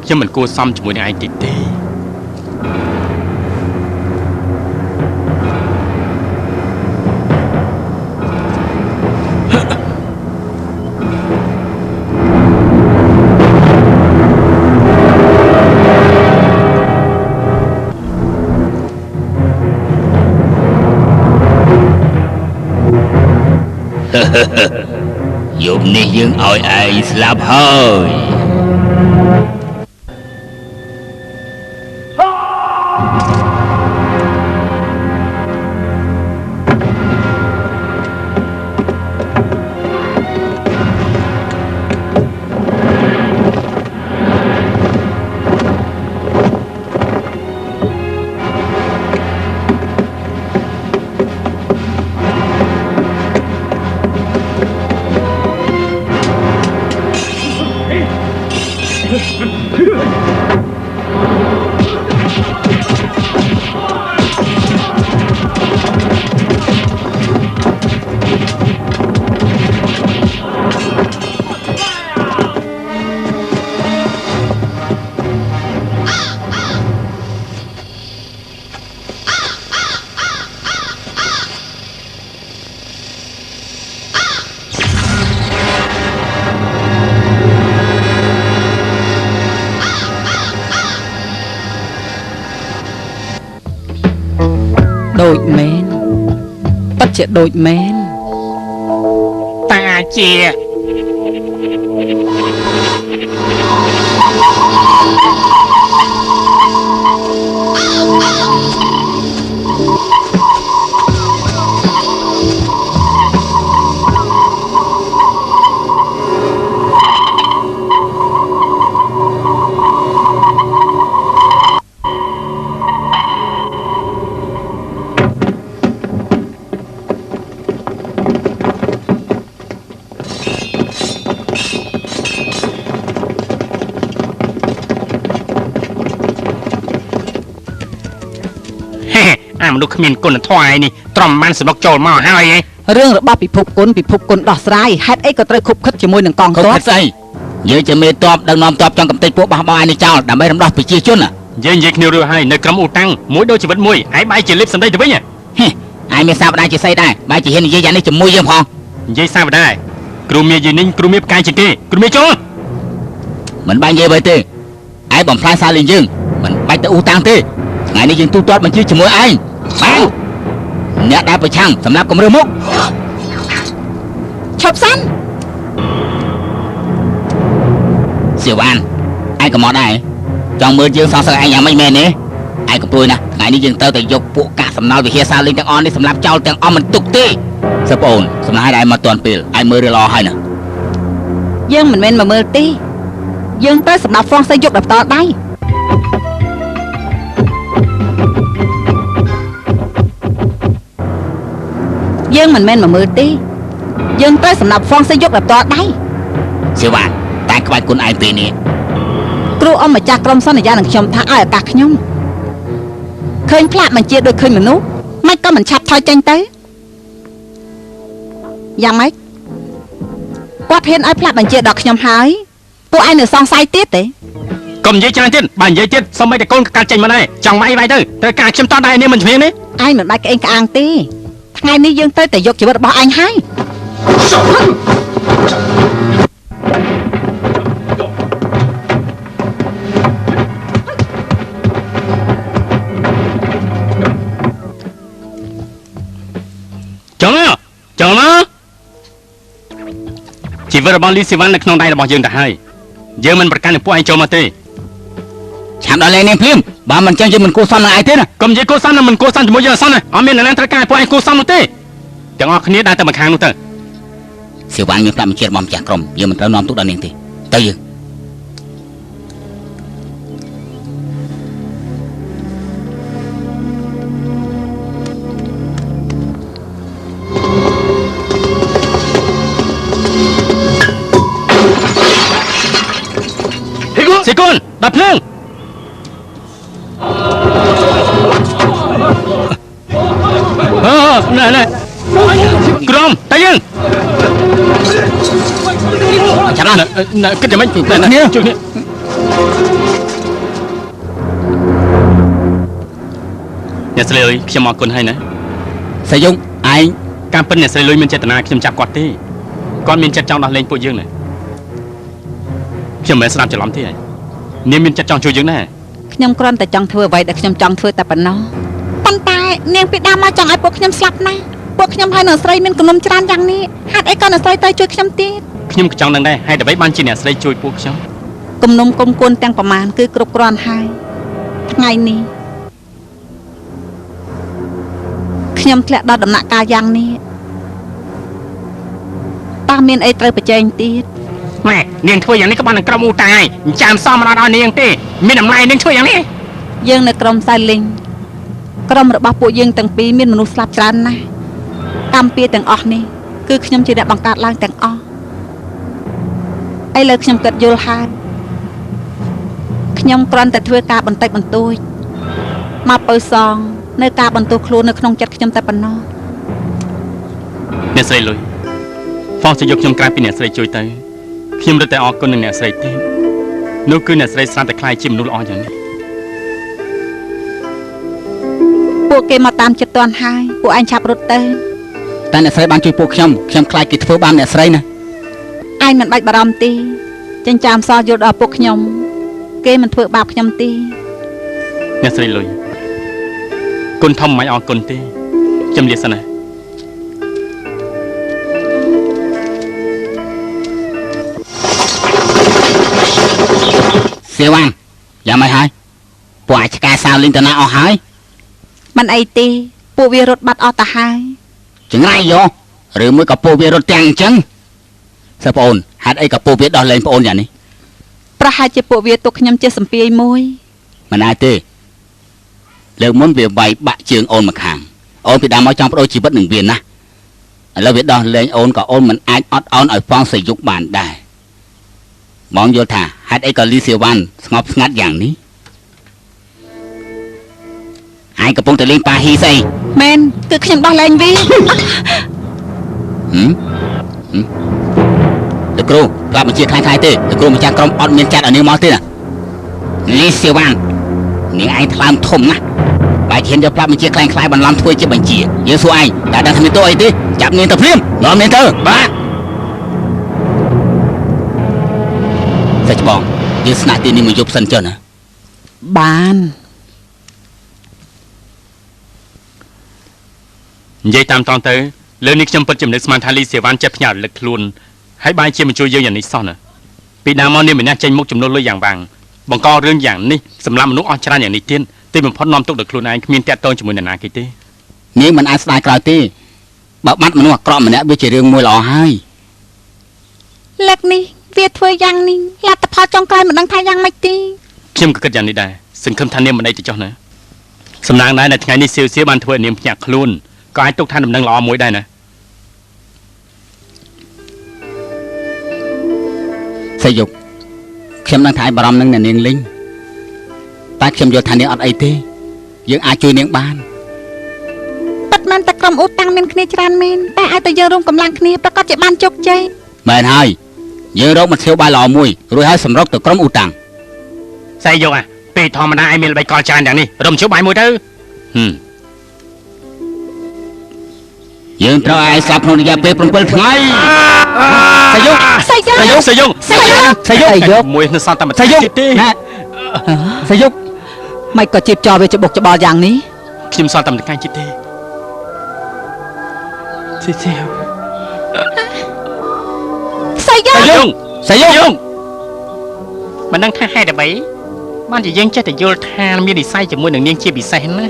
[SPEAKER 1] ខ្ញុំមិនគួរសមជាមួយនឹងឯងតិចទេ
[SPEAKER 4] យប់នេះយើងឲ្យឯងស្លាប់ហើយ
[SPEAKER 3] ដូចមែនពិតជាដូចមែន
[SPEAKER 1] តាជាហេអាមនុស្សគ្មានគុណធម៌ឯនេះទ្រាំបានសម្រុកចូលមកហើយឯង
[SPEAKER 3] រឿងរបស់ពិភពគុណពិភពគុណដោះស្រាយហេតុអីក៏ត្រូវខុបខិតជាមួយនឹងកងទ័ព
[SPEAKER 4] ខុបខិតស្អីយើងជាមេតបដឹកនាំតបចង់កំទេចពួកបះបោឯនេះចោលដើម្បីរំដោះប្រជាជន
[SPEAKER 1] យើងនិយាយគ្នារួចហើយនៅក្រុមអ៊ូតាំងមួយដូចជីវិតមួយឯងបែរជាលៀបសម្ដីទៅវិញ
[SPEAKER 4] ហេឯងមានសាវតាជាស្អីដែរបែរជាហ៊ាននិយាយយ៉ាងនេះជាមួយយើងផង
[SPEAKER 1] និយាយសាវតាគ្រូមាយីនេះគ្រូមាផ្កាយជាងគេគ្រូមាចូល
[SPEAKER 4] មិនបាញ់និយាយអ្វីទេឯងបំផ្លាញសារលេងយើងមិនបាច់ទៅអ៊ូតាំងទេថ្ងៃនេះយើងទូទាត់បញ្ជីជាមួយឯងបានអ្នកដែលប្រឆាំងសម្រាប់គម្រើមុខ
[SPEAKER 2] ឈប់សិន
[SPEAKER 4] សៀវអានឯងក៏មកដែរចង់មើលយើងសងសឹកឯងយ៉ាងម៉េចមែនទេឯងកំព្រួយណាស់ថ្ងៃនេះយើងត្រូវតែយកពួកកាកសំណល់វិហារសាលលេងទាំងអស់នេះសម្រាប់ចោលទាំងអស់មិនទុកទេសប្អូនសម្រាប់ឲ្យឯងមកទាន់ពេលឯងមើលរឿងល្អហើយណា
[SPEAKER 3] យើងមិនមែនមកមើលទេយើងត្រូវសម្រាប់ហ្វ្រង់សេសយកដល់ផ្ទាល់ដៃ យើងមិនមែនមកមើលទេយើងត្រូវសម្រាប់ហ្វងសេយុកដល់ផ្ទាល់ដៃ
[SPEAKER 4] សេវ៉ាតែក្បាច់គុណឯងពេលនេះ
[SPEAKER 3] គ្រូអម្ចាស់ក្រុមសន្យានឹងខ្ញុំថាឲ្យឱកាសខ្ញុំឃើញផ្លាកបញ្ជាដូចឃើញមនុស្សមិនក៏មិនឆាប់ថយចេញទៅយ៉ាងម៉េចគាត់ហ៊ានឲ្យផ្លាកបញ្ជាដល់ខ្ញុំហើយពួកឯងនៅសង្ស័យទៀតទេ
[SPEAKER 1] កុំនិយាយច្រើនទៀតបើនិយាយទៀតសូម្បីតែកូនកាត់ចេញមកដែរចង់វាយវាយទៅត្រូវការខ្ញុំតដែរនេះមិនជំនាញទេ
[SPEAKER 3] ឯងមិនបាច់ក្អេងក្អាងទេថ្ងៃនេះយើងត្រូវតែយកជីវិតរបស់ឯងហើយ
[SPEAKER 1] ចង់ចង់ណាជីវិតរបស់លីស៊ីវ៉ាន់នៅក្នុងដៃរបស់យើងទៅហើយយើងមិនប្រកាន់នឹងពួកឯងចូលមកទេ
[SPEAKER 4] ឆាប់ដល់លេងនេះភ្លាមបើមិនចឹងយើងមិនគួរសមនឹងឯងទេណា
[SPEAKER 1] កុំនិយាយគួរសមនិងមិនគួរសមជាមួយយើងអសោះណាអត់មានអ្នកណាត្រូវការពួកឯងគួរសមនោះទេទាំងអស់គ្នាដើរទៅម្ខាងនោះទៅ
[SPEAKER 4] សេវ៉ាន់មានប្រាប់បញ្ជារបស់ម្ចាស់ក្រុមយើងមិនត្រូវនាំទុកដល់នាងទេទៅយើង
[SPEAKER 1] សេគុនដល់ភ្លើងអឺណែណែក្រុមតែយើង
[SPEAKER 4] ចាំណា
[SPEAKER 1] ណែគិតយ៉ាងម៉េចណែជួយគ្នាអ្នកស្រីលុយខ្ញុំអរគុណហើយណា
[SPEAKER 4] សាយងឯង
[SPEAKER 1] ការពិតអ្នកស្រីលុយមានចេតនាខ្ញុំចាប់គាត់ទេគាត់មានចិត្តចង់ដោះលែងពួកយើងណាខ្ញុំមិនស្ដាប់ច្រឡំទេហើយនាងមានចិត្តចង់ជួយយើងណា
[SPEAKER 3] ខ្ញុំគ្រាន់តែចង់ធ្វើអ្វីដែលខ្ញុំចង់ធ្វើតែប៉ុណ្ណោះ
[SPEAKER 2] ប៉ុន្តែនាងពីដើមមកចង់ឲ្យពួកខ្ញុំស្លាប់ណាស់ពួកខ្ញុំហើយអ្នកស្រីមានគំនុំច្រើនយ៉ាងនេះហេតុអីក៏អ្នកស្រីទៅជួយខ្ញុំទៀត
[SPEAKER 1] ខ្ញុំក៏ចង់ដឹងដែរហេតុអ្វីបានជាអ្នកស្រីជួយពួកខ្ញុំ
[SPEAKER 3] គំនុំគុំគួនទាំងប្រមាណគឺគ្រប់គ្រាន់ហើយថ្ងៃនេះខ្ញុំធ្លាក់ដល់ដំណាក់កាលយ៉ាងនេះតើមានអីត្រូវប្រជែងទៀត
[SPEAKER 1] ម៉ែនាងធ្វើយ៉ាងនេះក៏បាននឹងក្រុមអ៊ូតាយចាំសមមិនអត់ឲ្យនាងទេមានតម្លៃនាងធ្វើយ៉ាងនេះ
[SPEAKER 3] យើងនៅក្រុមសៃលីងក្រុមរបស់ពួកយើងទាំងពីរមានមនុស្សស្លាប់ច្រើនណាស់កម្មពៀទាំងអស់នេះគឺខ្ញុំជាអ្នកបង្កើតឡើងទាំងអស់ឥឡូវខ្ញុំគិតយល់ហើយខ្ញុំគ្រាន់តែធ្វើការបន្តិចបន្តួចមកពៅសងនៅការបន្ទោសខ្លួននៅក្នុងចិត្តខ្ញុំតែប៉ុណ្ណោះ
[SPEAKER 1] អ្នកស្រីលុយហ្វងจะយកខ្ញុំក្រៅពីអ្នកស្រីជួយទៅខ្ញុំរត់តែអរគុណនឹងអ្នកស្រីទេនោះគឺអ្នកស្រីស្រាប់តែខ្លាយជាមនុស្សល្អយ៉ាងនេះ
[SPEAKER 3] ពួកគេមកតាមចិត្តតាន់ហើយពួកឯងឆាប់រត់ទៅ
[SPEAKER 4] តែអ្នកស្រីបានជួយពួកខ្ញុំខ្ញុំខ្លាចគេធ្វើបានអ្នកស្រីណា
[SPEAKER 3] ឯងមិនបាច់បារម្ភទេចិញ្ចើមសោះយល់ដល់ពួកខ្ញុំគេមិនធ្វើបាបខ្ញុំទេ
[SPEAKER 1] អ្នកស្រីលុយគុណធំមិនអរគុណទេខ្ញុំលាសិនណា
[SPEAKER 4] សេវ៉ាន់យ៉ាងម៉េចហើយពួកអាចឆ្កែសាវលេងតាណាអស់ហើយ
[SPEAKER 3] មិនអីទេពួកវារត់បាត់អស់ទៅហើយ
[SPEAKER 4] ចង្រៃយោឬមួយក៏ពួកវារត់ទាំងអញ្ចឹងសិប្អូនហេតុអីក៏ពួកវាដោះលែងប្អូនយ៉ាងនេះ
[SPEAKER 3] ប្រហែលជាពួកវាទុកខ្ញុំជាសម្ពាយមួយ
[SPEAKER 4] មិនអាចទេលើកមុនវាវាយបាក់ជើងអូនមកខាងអូនពីដើមមកចង់បដូរជីវិតនឹងវាណាឥឡូវវាដោះលែងអូនក៏អូនមិនអាចអត់ឱនឲ្យហ្វងសយុកបានដែរបងយល់ថាហេតុអីក៏លីសេវ៉ាន់ស្ងប់ស្ងាត់យ៉ាងនេះឯងកំពុងតែលេងប៉ាហ៊ីស្អី
[SPEAKER 3] មែនគឺខ្ញុំដោះលែងវា
[SPEAKER 4] ហឹមលោកគ្រូប្រាប់បញ្ជាខ្លាំងៗទេលោកគ្រូម្ចាស់ក្រុមអត់មានចាត់ឲ្យនាងមកទេណាលីសេវ៉ាន់នាងឯងថ្លើមធំណាស់បែរជាយកប្រាប់បញ្ជាខ្លាំងៗបន្លំធ្វើជាបញ្ជាយើងសួរឯងតែដឹងថាមានទោសអីទេចាប់នាងទៅភ្លាមនាំនាងទៅបាទសាច់បងយើងស្នាក់ទីនេះមួយយប់សិនចុះណា
[SPEAKER 3] បាន
[SPEAKER 1] និយាយតាមត្រង់ទៅលើនេះខ្ញុំពិតជាមិននឹកស្មានថាលីសេវ៉ាន់ចេះផ្ញើរលឹកខ្លួនហើយបែរជាមកជួយយើងយ៉ាងនេះសោះណាពីដើមមកនាងម្នាក់ចេញមុខចំនួនលុយយ៉ាងវាំងបង្ករឿងយ៉ាងនេះសម្រាប់មនុស្សអស់ច្រើនយ៉ាងនេះទៀតទីបំផុតនាំទុកដល់ខ្លួនឯងគ្មានតាក់ទងជាមួយនរណាគេទេ
[SPEAKER 4] នាងមិនអាចស្ដាយក្រោយទេបើបាត់មនុស្សអាក្រក់ម្នាក់វាជារឿងមួយល្អហើយ
[SPEAKER 2] លើកនេះវាធ្វើយ៉ាងនេះលទ្ធផលចុងក្រោយមិនដឹងថាយ៉ាងម៉េចទេ
[SPEAKER 1] ខ្ញុំក៏គិតយ៉ាងនេះដែរសង្ឃឹមថានាងមិនអីទៅចុះណាសំណាងដែរនៅថ្ងៃនេះសៀវសៀវបានធ្វើឲ្យនាងភ្ញាក់ខ្លួនក៏អាចទុកថាដំណឹងល្អមួយដែរណា
[SPEAKER 4] សយុកខ្ញុំនឹងថាឯងបារម្ភនឹងអ្នកនាងលីងតែខ្ញុំយល់ថានាងអត់អីទេយើងអាចជួយនាងបាន
[SPEAKER 2] ពិតមែនតែក្រុមអ៊ូតាំងមានគ្នាច្រើនមែនតែឲ្យតែយើងរួមកម្លាំងគ្នាប្រកាសជាបានជោគជ័យ
[SPEAKER 4] មែនហើយយើងរកមធ្យោបាយល្អមួយរួចហើយសម្រុកទៅក្រុមអ៊ូតាំង
[SPEAKER 1] សៃយកអាពេលធម្មតាឯងមានល្បិចកលច្រើនយ៉ាងនេះរំជើបបាយមួយទៅហឹម
[SPEAKER 4] យើងត្រូវឲ្យឯងស្លាប់ក្នុងរយៈពេល7ថ្ងៃសយុក
[SPEAKER 2] សៃយក
[SPEAKER 1] សៃយក
[SPEAKER 2] សៃយក
[SPEAKER 4] សយុក
[SPEAKER 3] សយុក
[SPEAKER 1] មួយនៅសល់តែមួយ
[SPEAKER 4] សយុក
[SPEAKER 1] ទៀតទេ
[SPEAKER 4] ណាសយុក
[SPEAKER 3] មិនក៏ជីបចោលវាច្បុកច្បល់យ៉ាងនេះ
[SPEAKER 1] ខ្ញុំសល់តែមួយថ្ងៃទៀតទេទេទេ
[SPEAKER 2] សៃយក
[SPEAKER 1] សៃយក
[SPEAKER 4] សយុក
[SPEAKER 1] យងមិនដឹងថាហេតុអ្វីបានជាយើងចេះតែយល់ថាមាននិស័យជាមួយនឹងនាងជាពិសេសណា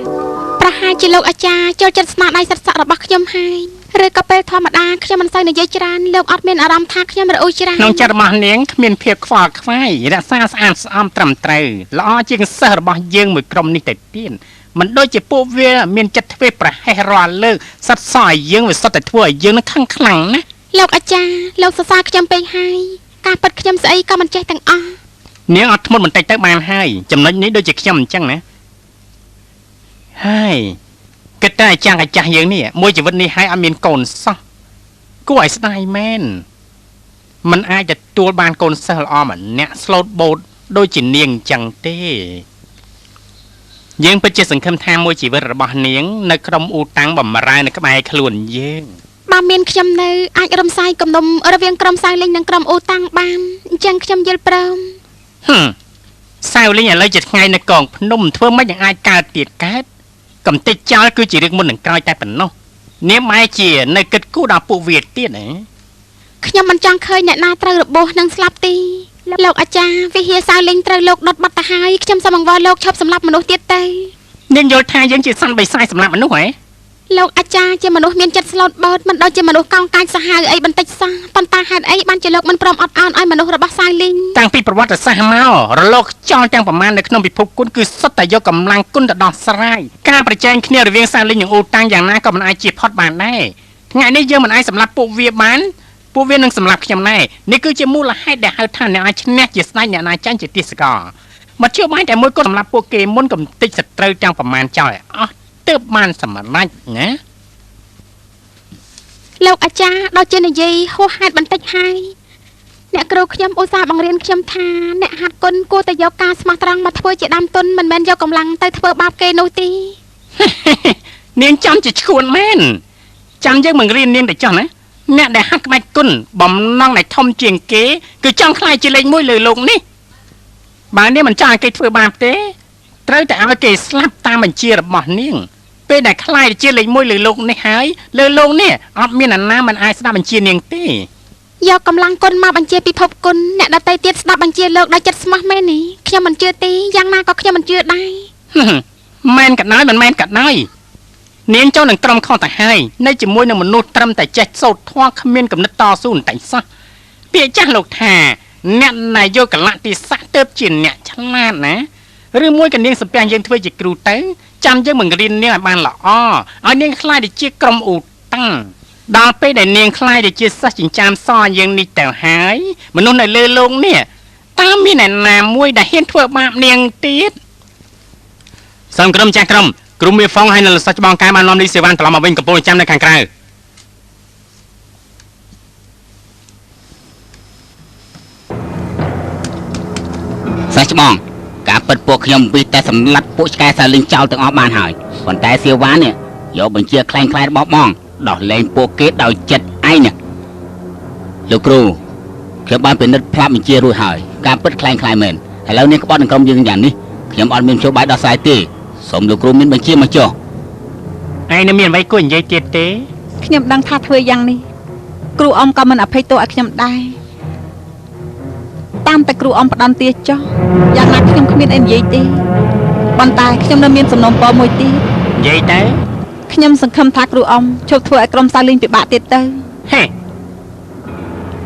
[SPEAKER 2] ប្រហែលជាលោកអាចារ្យចូលចិត្តស្នាដៃសិតសក់របស់ខ្ញុំហើយឬក៏ពេលធម្មតាខ្ញុំមិនសូវនិយាយច្រើនលោកអត់មានអារម្មណ៍ថាខ្ញុំរអ៊ូច្រើន
[SPEAKER 1] ក្នុងចិត្តរបស់នាងគ្មានភាពខ្វល់ខ្វាយរក្សាស្អាតស្អំត្រឹមត្រូវល្អជាងសិស្សរបស់យើងមួយក្រុមនេះទៅទៀតមិនដូចជាពួកវាមានចិត្តធ្វេសប្រហែសរាល់លើកសត្វសោះឲ្យយើងវាសុទ្ធតែធ្វើឲ្យយើងនឹងខឹងខ្លាំងណា
[SPEAKER 2] លោកអាចារ្យលោកសរសើរខ្ញុំពេកហើយការពិតខ្ញុំស្អីក៏មិនចេះទាំងអស់
[SPEAKER 1] នាងអត់ធ្មត់បន្តិចទៅបានហើយចំណុចនេះដូចជាខ្ញុំអញ្ចឹងណាហើយគិតតែអាចារ្យអាចាស់យើងនេះមួយជីវិតនេះហើយអត់មានកូនសោះគួរឲ្យស្ដាយមែនมันអាចទទួលបានកូនសិស្សល្អម្នាក់ស្លូតបូតដូចជានាងអញ្ចឹងទេយើងពិតជាសង្ឃឹមថាមួយជីវិតរបស់នាងនៅក្រុមអ៊ូតាំងបំរើនៅក្បែរខ្លួនយើង
[SPEAKER 2] បើមានខ្ញុំនៅអាចរំសាយគំនុំរវាងក្រុមសៅលេងនិងក្រុមអ៊ូតាំងបានអញ្ចឹងខ្ញុំយល់ព្រម
[SPEAKER 1] ហឹមសាវលីងឥឡូវជាថ្ងៃនៅកងភ្នំធ្វើម៉េចនឹងអាចកើតទៀតកើតកំតិចចោលគឺជារឿងមុននឹងក្រោយតែប៉ុណ្ណោះនាងម៉ែជានៅគិតគូរដល់ពួកវាទៀតហ៎
[SPEAKER 2] ខ្ញុំមិនចង់ឃើញអ្នកណាត្រូវរបួសនិងស្លាប់ទេលោកអាចារ្យវិហារសៅលេងត្រូវលោកដុតបាត់ទៅហើយខ្ញុំសូមអង្វរលោកឈប់សម្លាប់មនុស្សទៀតទៅ
[SPEAKER 1] នាងយល់ថាយើងជាសត្វបិសាចសម្រាប់មនុស្សហ៎
[SPEAKER 2] លោកអាចារ្យជាមនុស្សមានចិត្តស្លូតបូតមិនដូចជាមនុស្សកោងកាចសាហាវអីបន្តិចសោះប៉ុន្តែហេតុអីបានជាលោកមិនព្រមអត់ឱនឲ្យមនុស្សរបស់សៅលីង
[SPEAKER 1] តាំងពីប្រវត្តិសាស្ត្រមករលកខ្យល់ទាំងប្រមាណនៅក្នុងពិភពគុណគឺសុទ្ធតែយកកម្លាំងគុណទៅដោះស្រាយការប្រជែងគ្នារវាងសាលីងនិងអ៊ូតាំងយ៉ាងណាក៏មិនអាចជៀសផុតបានដែរថ្ងៃនេះយើងមិនអាចសម្លាប់ពួកវាបានពួកវានឹងសម្លាប់ខ្ញុំដែរនេះគឺជាមូលហេតុដែលហៅថាអ្នកអាចឈ្នះជាស្ដេចអ្នកណាចាញ់ជាទាសករមធ្យោបាយតែមួយគត់សម្លាប់ពួកគេមុនកំតិចសត្រូវទាំងប្រមាណចោលឲ្យអស់ទើបបានសម្រេចណា
[SPEAKER 2] លោកអាចារ្យដូចជានិយាយហួសហេតុបន្តិចហើយអ្នកគ្រូខ្ញុំឧស្សាហ៍បង្រៀនខ្ញុំថាអ្នកហាត់គុណគួរតែយកការស្មោះត្រង់មកធ្វើជាដើមទុនមិនមែនយកកម្លាំងទៅធ្វើបាបគេនោះទេ
[SPEAKER 1] នាងចាំជាឈួនមែនចាំយើងបង្រៀននាងតែចោះណាអ្នកដែលហាត់ក្បាច់គុណបំណងដែលធំជាងគេគឺចង់ក្លាយជាលេខមួយលើលោកនេះបើនាងមិនចង់ឲ្យគេធ្វើបាបទេត្រូវតែឲ្យគេស្លាប់តាមបញ្ជារបស់នាងពេលដែលក្លាយជាលេខមួយលើលោកនេះហើយលើលោកនេះអត់មានអាណាមិនអាចស្ដាប់បញ្ជានាងទេ
[SPEAKER 2] យកកម្លាំងគុណមកបញ្ជាពិភពគុណអ្នកដទៃទៀតស្ដាប់បញ្ជាលោកដោយចិត្តស្មោះមែននេះខ្ញុំមិនជឿទេយ៉ាងណាក៏ខ្ញុំមិនជឿដែរ
[SPEAKER 1] ហឹមមែនក៏ដោយមិនមែនក៏ដោយនាងចូលនឹងក្រុមខុសទៅហើយនៅជាមួយនឹងមនុស្សត្រឹមតែចេះសូត្រធម៌គ្មានគំនិតតស៊ូបន្តិចសោះពាក្យចាស់លោកថាអ្នកណាយកកលៈទេសៈទៅជាអ្នកឆ្លាតណាឬមួយក៏នាងសំពះយើងធ្វើជាគ្រូទៅចាំយើងបង្រៀននាងឲ្យបានល្អឲ្យនាងក្លាយទៅជាក្រុមអ៊ូតាំងដល់ពេលដែលនាងក្លាយទៅជាសិស្សចិញ្ចើមសយើងនេះទៅហើយមនុស្សនៅលើโลกនេះតើមានអ្នកណាមួយដែលហ៊ានធ្វើបាបនាងទៀត សូមក្រុមចាស់ក្រុមគ្រូមេហ្វុងហើយនិងលោកសិស្សច្បងកែបាននាំលីសេវ៉ាន់ត្រឡប់មកវិញកំពុងចាំនៅខាងក្រៅ
[SPEAKER 4] សិស្សច្បងការពិតពួកខ្ញុំវិតែសម្លាប់ពួកឆ្កែសាលីងចោលទាំងអស់បានហើយប៉ុន្តែសៀវ៉ាននេះយកបញ្ជាខ្លែងខ្លាយរបស់បងដោះលែងពួកគេដោយចិត្តឯងនេះលោកគ្រូខ្ញុំបានពិនិត្យផ្លាប់បញ្ជារួចហើយការពិតខ្លែងខ្លាយមែនឥឡូវនេះក្បត់នឹងក្រុមយើងយ៉ាងនេះខ្ញុំអត់មានមធ្យោបាយដោះស្រាយទេសូមលោកគ្រូមានបញ្ជាមកចុះ
[SPEAKER 1] ឯងនៅមានអ្វីគួរនិយាយទៀតទេ
[SPEAKER 3] ខ្ញុំដឹងថាធ្វើយ៉ាងនេះគ្រូអ៊ំក៏មិនអភ័យទោសឲ្យខ្ញុំដែរតាមតែគ្រូអ៊ំផ្ដន់ទាចុះយ៉ាងណាខ្ញុំគ្មានអីនិយាយទេប៉ុន្តែខ្ញុំនៅមានសំណូមពរមួយទៀត
[SPEAKER 1] និយាយទៅ
[SPEAKER 3] ខ្ញុំសង្ឃឹមថាគ្រូអ៊ំឈប់ធ្វើឲ្យក្រុមសាលីងពិបាកទៀតទៅ
[SPEAKER 1] ហេ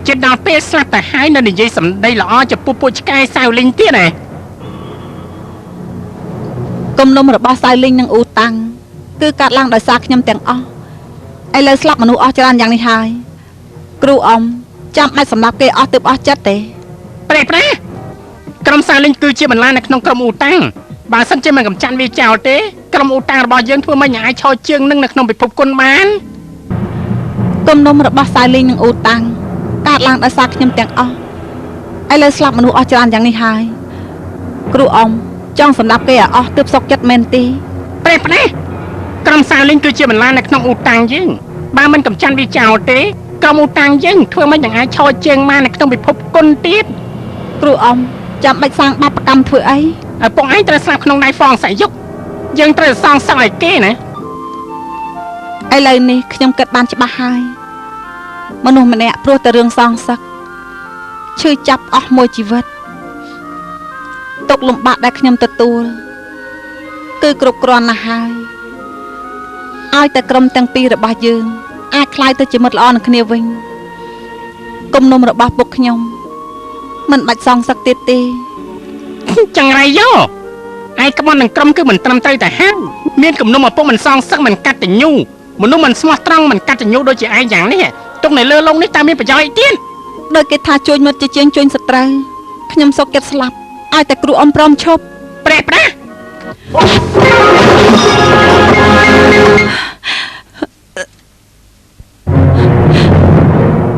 [SPEAKER 1] ចិត្តដល់ពេលស្លាប់ទៅហើយនៅនិយាយសម្ដីល្អចំពោះពួកឆ្កែសាវលីងទៀតហ៎
[SPEAKER 3] គំនុំរបស់សាលីងនិងអ៊ូតាំងគឺកាត់ឡើងដោយសារខ្ញុំទាំងអស់ឥឡូវស្លាប់មនុស្សអស់ច្រើនយ៉ាងនេះហើយគ្រូអ៊ំចាំបាច់សម្លាប់គេអស់ទើបអស់ចិត្តទេ
[SPEAKER 1] ប្រេះប្រេះក្រុមសាលីងគឺជាបន្លានៅក្នុងក្រុមអ៊ូតាំងបើសិនជាមិនកំចាត់វាចោលទេក្រុមអ៊ូតាំងរបស់យើងធ្វើមិនអាចឈរជើងនឹងនៅក្នុងពិភពគុណបាន
[SPEAKER 2] គំនុំរបស់សាយលីងនិងអ៊ូតាំងកើតឡើងដោយសារខ្ញុំទាំងអស់ឥឡូវស្លាប់មនុស្សអស់ច្រើនយ៉ាងនេះហើយគ្រូអ៊ំចង់សម្លាប់គេឲ្យអស់ទើបសុខចិត្តមែនទេ
[SPEAKER 1] ប្រេះប្រេះក្រុមសាលីងគឺជាបន្លានៅក្នុងអ៊ូតាំងយើងបើមិនកំចាត់វាចោលទេក្រុមអ៊ូតាំងយើងធ្វើមិនអាចឈរជើងបាននៅក្នុងពិភពគុណទៀត
[SPEAKER 2] គ្រូអ៊ំចាំបាច់សាងបាបកម្មធ្វើអី
[SPEAKER 1] ឪពុកឯងត្រូវស្លាប់ក្នុងដៃហ្វងសាយុកយើងត្រូវសងសឹកឲ្យគេណា
[SPEAKER 2] ឥឡូវនេះខ្ញុំគិតបានច្បាស់ហើយមនុស្សម្នាក់ព្រោះតែរឿងសងសឹកឈឺចាប់អស់មួយជីវិតទុកលំបាកដែលខ្ញុំទទួលគឺគ្រប់គ្រាន់ណាស់ហើយឲ្យតែក្រុមទាំងពីររបស់យើងអាចក្លាយទៅជាមិត្តល្អនឹងគ្នាវិញគំនុំរបស់ពួកខ្ញុំមិនបាច់សងសឹកទៀតទេ
[SPEAKER 1] ចង្រៃយោឯងក្បត់នឹងក្រុមគឺមិនត្រឹមត្រូវតែហាមានគំនុំឪពុកមិនសងសឹកមិនកាត់តញូមនុស្សមិនស្មោះត្រង់មិនកតញ្ញូដូចជាឯងយ៉ាងនេះទុកនៅលើលោកនេះតើមានប្រយោជន៍អីទៀត
[SPEAKER 2] ដោយគេថាជួយមិត្តជាជាងជួយសត្រូវខ្ញុំសុខចិត្តស្លាប់ឲ្យតែគ្រូអ៊ំព្រមឈប់
[SPEAKER 1] ប្រេះប្រាស់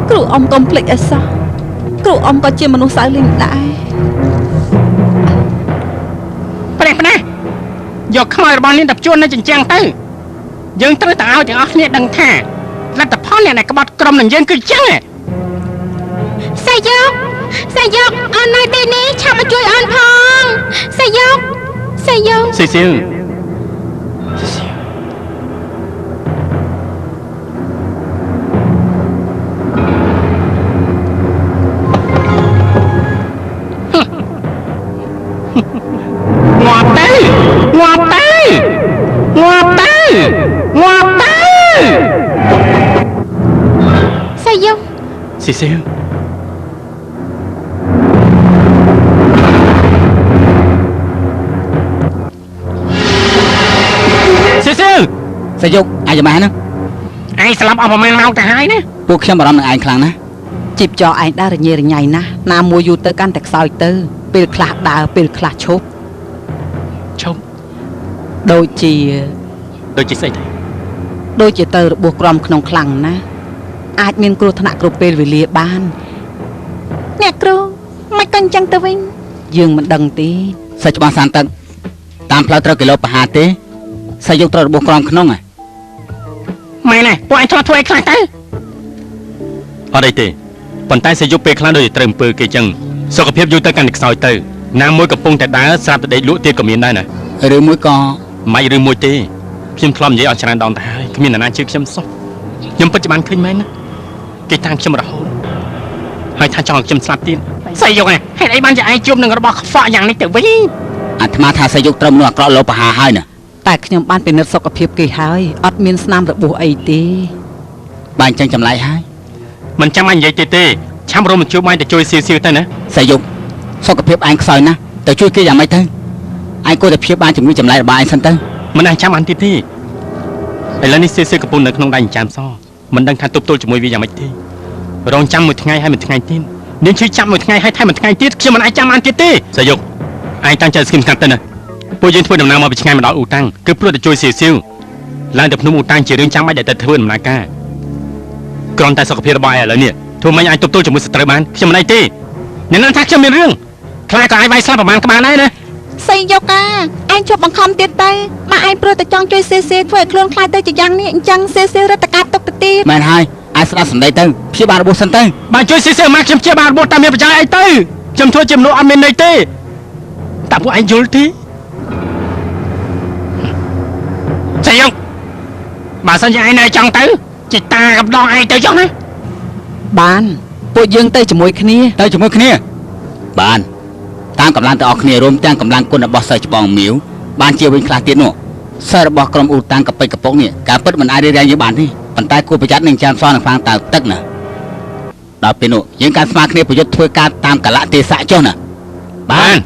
[SPEAKER 2] គ្រូអ៊ំកុំភ្លេចឲ្យសោះគ្រូអ៊ំក៏ជាមនុស្សសៅលីងដែរ
[SPEAKER 1] ប្រេះប្រាស់យកខ្មោចរបស់នាងទៅជួននៅចិញ្ចាំងទៅយើងត្រូវតែឲ្យទាំងអស់គ្នាដឹងថាលទ្ធផលអ្នកដែលក្បត់ក្រុមនឹងយើងគឺចឹង
[SPEAKER 2] សាយកសាយកអូននៅទីនេះឆាប់មកជួយអូនផងសាយកសាយក
[SPEAKER 1] ស៊ីស៊ីវងាប់ទៅងាប់ទៅងាប់ទៅងាប់ទៅ
[SPEAKER 2] សាយក
[SPEAKER 1] ស៊ីស៊ីវស៊ីស៊ីវ
[SPEAKER 4] សាយុកអាចយ៉ាងម៉េចហ្នឹង
[SPEAKER 1] ឯងស្លាប់អស់ប្រហែលម៉ោងទៅហើយណា
[SPEAKER 4] ពួកខ្ញុំបារម្ភនឹងឯងខ្លាំងណាស់
[SPEAKER 3] ជីបចោឯងដើររញ៉េរញ៉ៃណាស់ណាមួយយូរទៅកាន់តែខ្សោយទៅពេលខ្លះដើរពេលខ្លះឈប់
[SPEAKER 1] ឈប់
[SPEAKER 3] ដូចជា
[SPEAKER 1] ដូចជាស្អីទៅ
[SPEAKER 3] ដូចជាទៅរបួសក្រំក្នុងខ្លាំងណាស់អាចមានគ្រោះថ្នាក់គ្រប់ពេលវេលាបាន
[SPEAKER 2] អ្នកគ្រូមិនក៏អញ្ចឹងទៅវិញ
[SPEAKER 3] យើងមិនដឹងទេ
[SPEAKER 4] សាច់ច្បាស់សានទឹកតាមផ្លូវត្រូវគីឡូប្រហារទេសាយុកត្រូវរបួសក្រំក្នុងហ៎
[SPEAKER 1] ម៉ែនណាពួកឯងធ្លាប់ធ្វើអីខ្លះទៅអត់អីទេប៉ុន្តែសយុពេលខ្លះដូចជាត្រូវអំពើគេចឹងសុខភាពយូរទៅកាន់តែខ្សោយទៅណាមួយកំពុងតែដើរស្រាប់តែដេកលក់ទៀតក៏មានដែរណា
[SPEAKER 4] ឬមួយក៏
[SPEAKER 1] មិនឬមួយទេខ្ញុំធ្លាប់និយាយអស់ច្រើនដងទៅហើយគ្មានអ្នកណាជឿខ្ញុំសោះខ្ញុំពិតជាបានឃើញមែនណាគេតាមខ្ញុំរហូតហើយថាចង់ឲ្យខ្ញុំស្លាប់ទៀតស្អីយកហេតុអីបានជាឯងជួបនឹងរបស់ខ្វក់យ៉ាងនេះទៅវិញ
[SPEAKER 4] អាត្មាថាសាយុកត្រូវមនុស្សអាក្រក់លោប្រហារហើយណា
[SPEAKER 3] តែខ្ញុំបានពិនិត្យសុខភាពគេហើយអត់មានស្នាមរបួសអីទេ
[SPEAKER 4] បើអញ្ចឹងចម្លែកហើយ
[SPEAKER 1] មិនចាំបាច់និយាយទៀតទេឆាំរមជួបបាញ់ទៅជួយសៀវសៀវទៅណា
[SPEAKER 4] សាយុកសុខភាពឯងខ្សោយណាស់ទៅជួយគេយ៉ាងម៉េចទៅឯងគួរតែព្យាបាលជំងឺចម្លែករបស់ឯងសិនទៅ
[SPEAKER 1] មិនអាចចាំបានទៀតទេឥឡូវនេះសៀវសៀវកំពុងនៅក្នុងដៃចិញ្ចើមសមិនដឹងថាទប់ទល់ជាមួយវាយ៉ាងម៉េចទេរងចាំមួយថ្ងៃហើយមួយថ្ងៃទៀតនាងឈឺចាប់មួយថ្ងៃហើយថែមមួយថ្ងៃទៀតខ្ញុំមិនអាចចាំបានទៀតទេសាយុកឯងតាំងចិត្តស្គីមស្ងាត់ទៅណាពួកយើងធ្វើដំណើរមកពីឆ្ងាយមកដល់អ៊ូតាំងគឺព្រោះតែជួយសៀវសៀវឡើងទៅភ្នំអ៊ូតាំងជារឿងចាំបាច់ដែលតែធ្វើដំណើរការគ្រាន់តែសុខភាពរបស់ឯងឥឡូវនេះធ្វើម៉េចអាចទប់ទល់ជាមួយសត្រូវបានខ្ញុំមិនអីទេអ្នកណាថាខ្ញុំមានរឿងខ្លាចក៏អាចវាយស្លាប់ប្រហែលក្បាលដែរណា
[SPEAKER 2] សៃយកកាឯងជប់បង្ខំទៀតទៅបើឯងព្រោះតែចង់ជួយសេសេធ្វើឲ្យខ្លួនខ្លាចទៅជាយ៉ាងនេះអញ្ចឹងសេសេរត់តកាត់ទុកទៅទៀត
[SPEAKER 4] មែនហើយឯងស្ដាប់សម្ដីទៅព្យាបាលរបួសសិនទៅ
[SPEAKER 1] បើជួយស៊ីសៀមកខ្ញុំជាបានរបួសតាមមានប្រយោជន៍អីទៅខ្ញុំធ្វើជាមនុស្សអត់មានន័យទេតាពួកឯងយល់ទេស្អីយកបើសិនជាឯងនៅចង់ទៅជាតាកំដងឯងទៅចុះណា
[SPEAKER 3] បានពួកយើងទៅជាមួយគ្នា
[SPEAKER 4] ទៅជាមួយគ្នាបានតាមកម្លាំងទាំងអស់គ្នារួមទាំងកម្លាំងគុណរបស់សិស្សច្បងមៀវបានជាវិញខ្លះទៀតនោះសិស្សរបស់ក្រុមអ៊ូតាំងកប៉ិចកប៉ុកនេះការពិតមិនអាចរារាំងយើងបានទេប៉ុន្តែគួរប្រយ័ត្ននឹងចាំសនឹងហ្វាងតាវទឹកណាដល់ពេលនោះយើងការស្មារគ្នាប្រយុទ្ធធ្វើការតាមកលៈទេសៈចុះណាបាន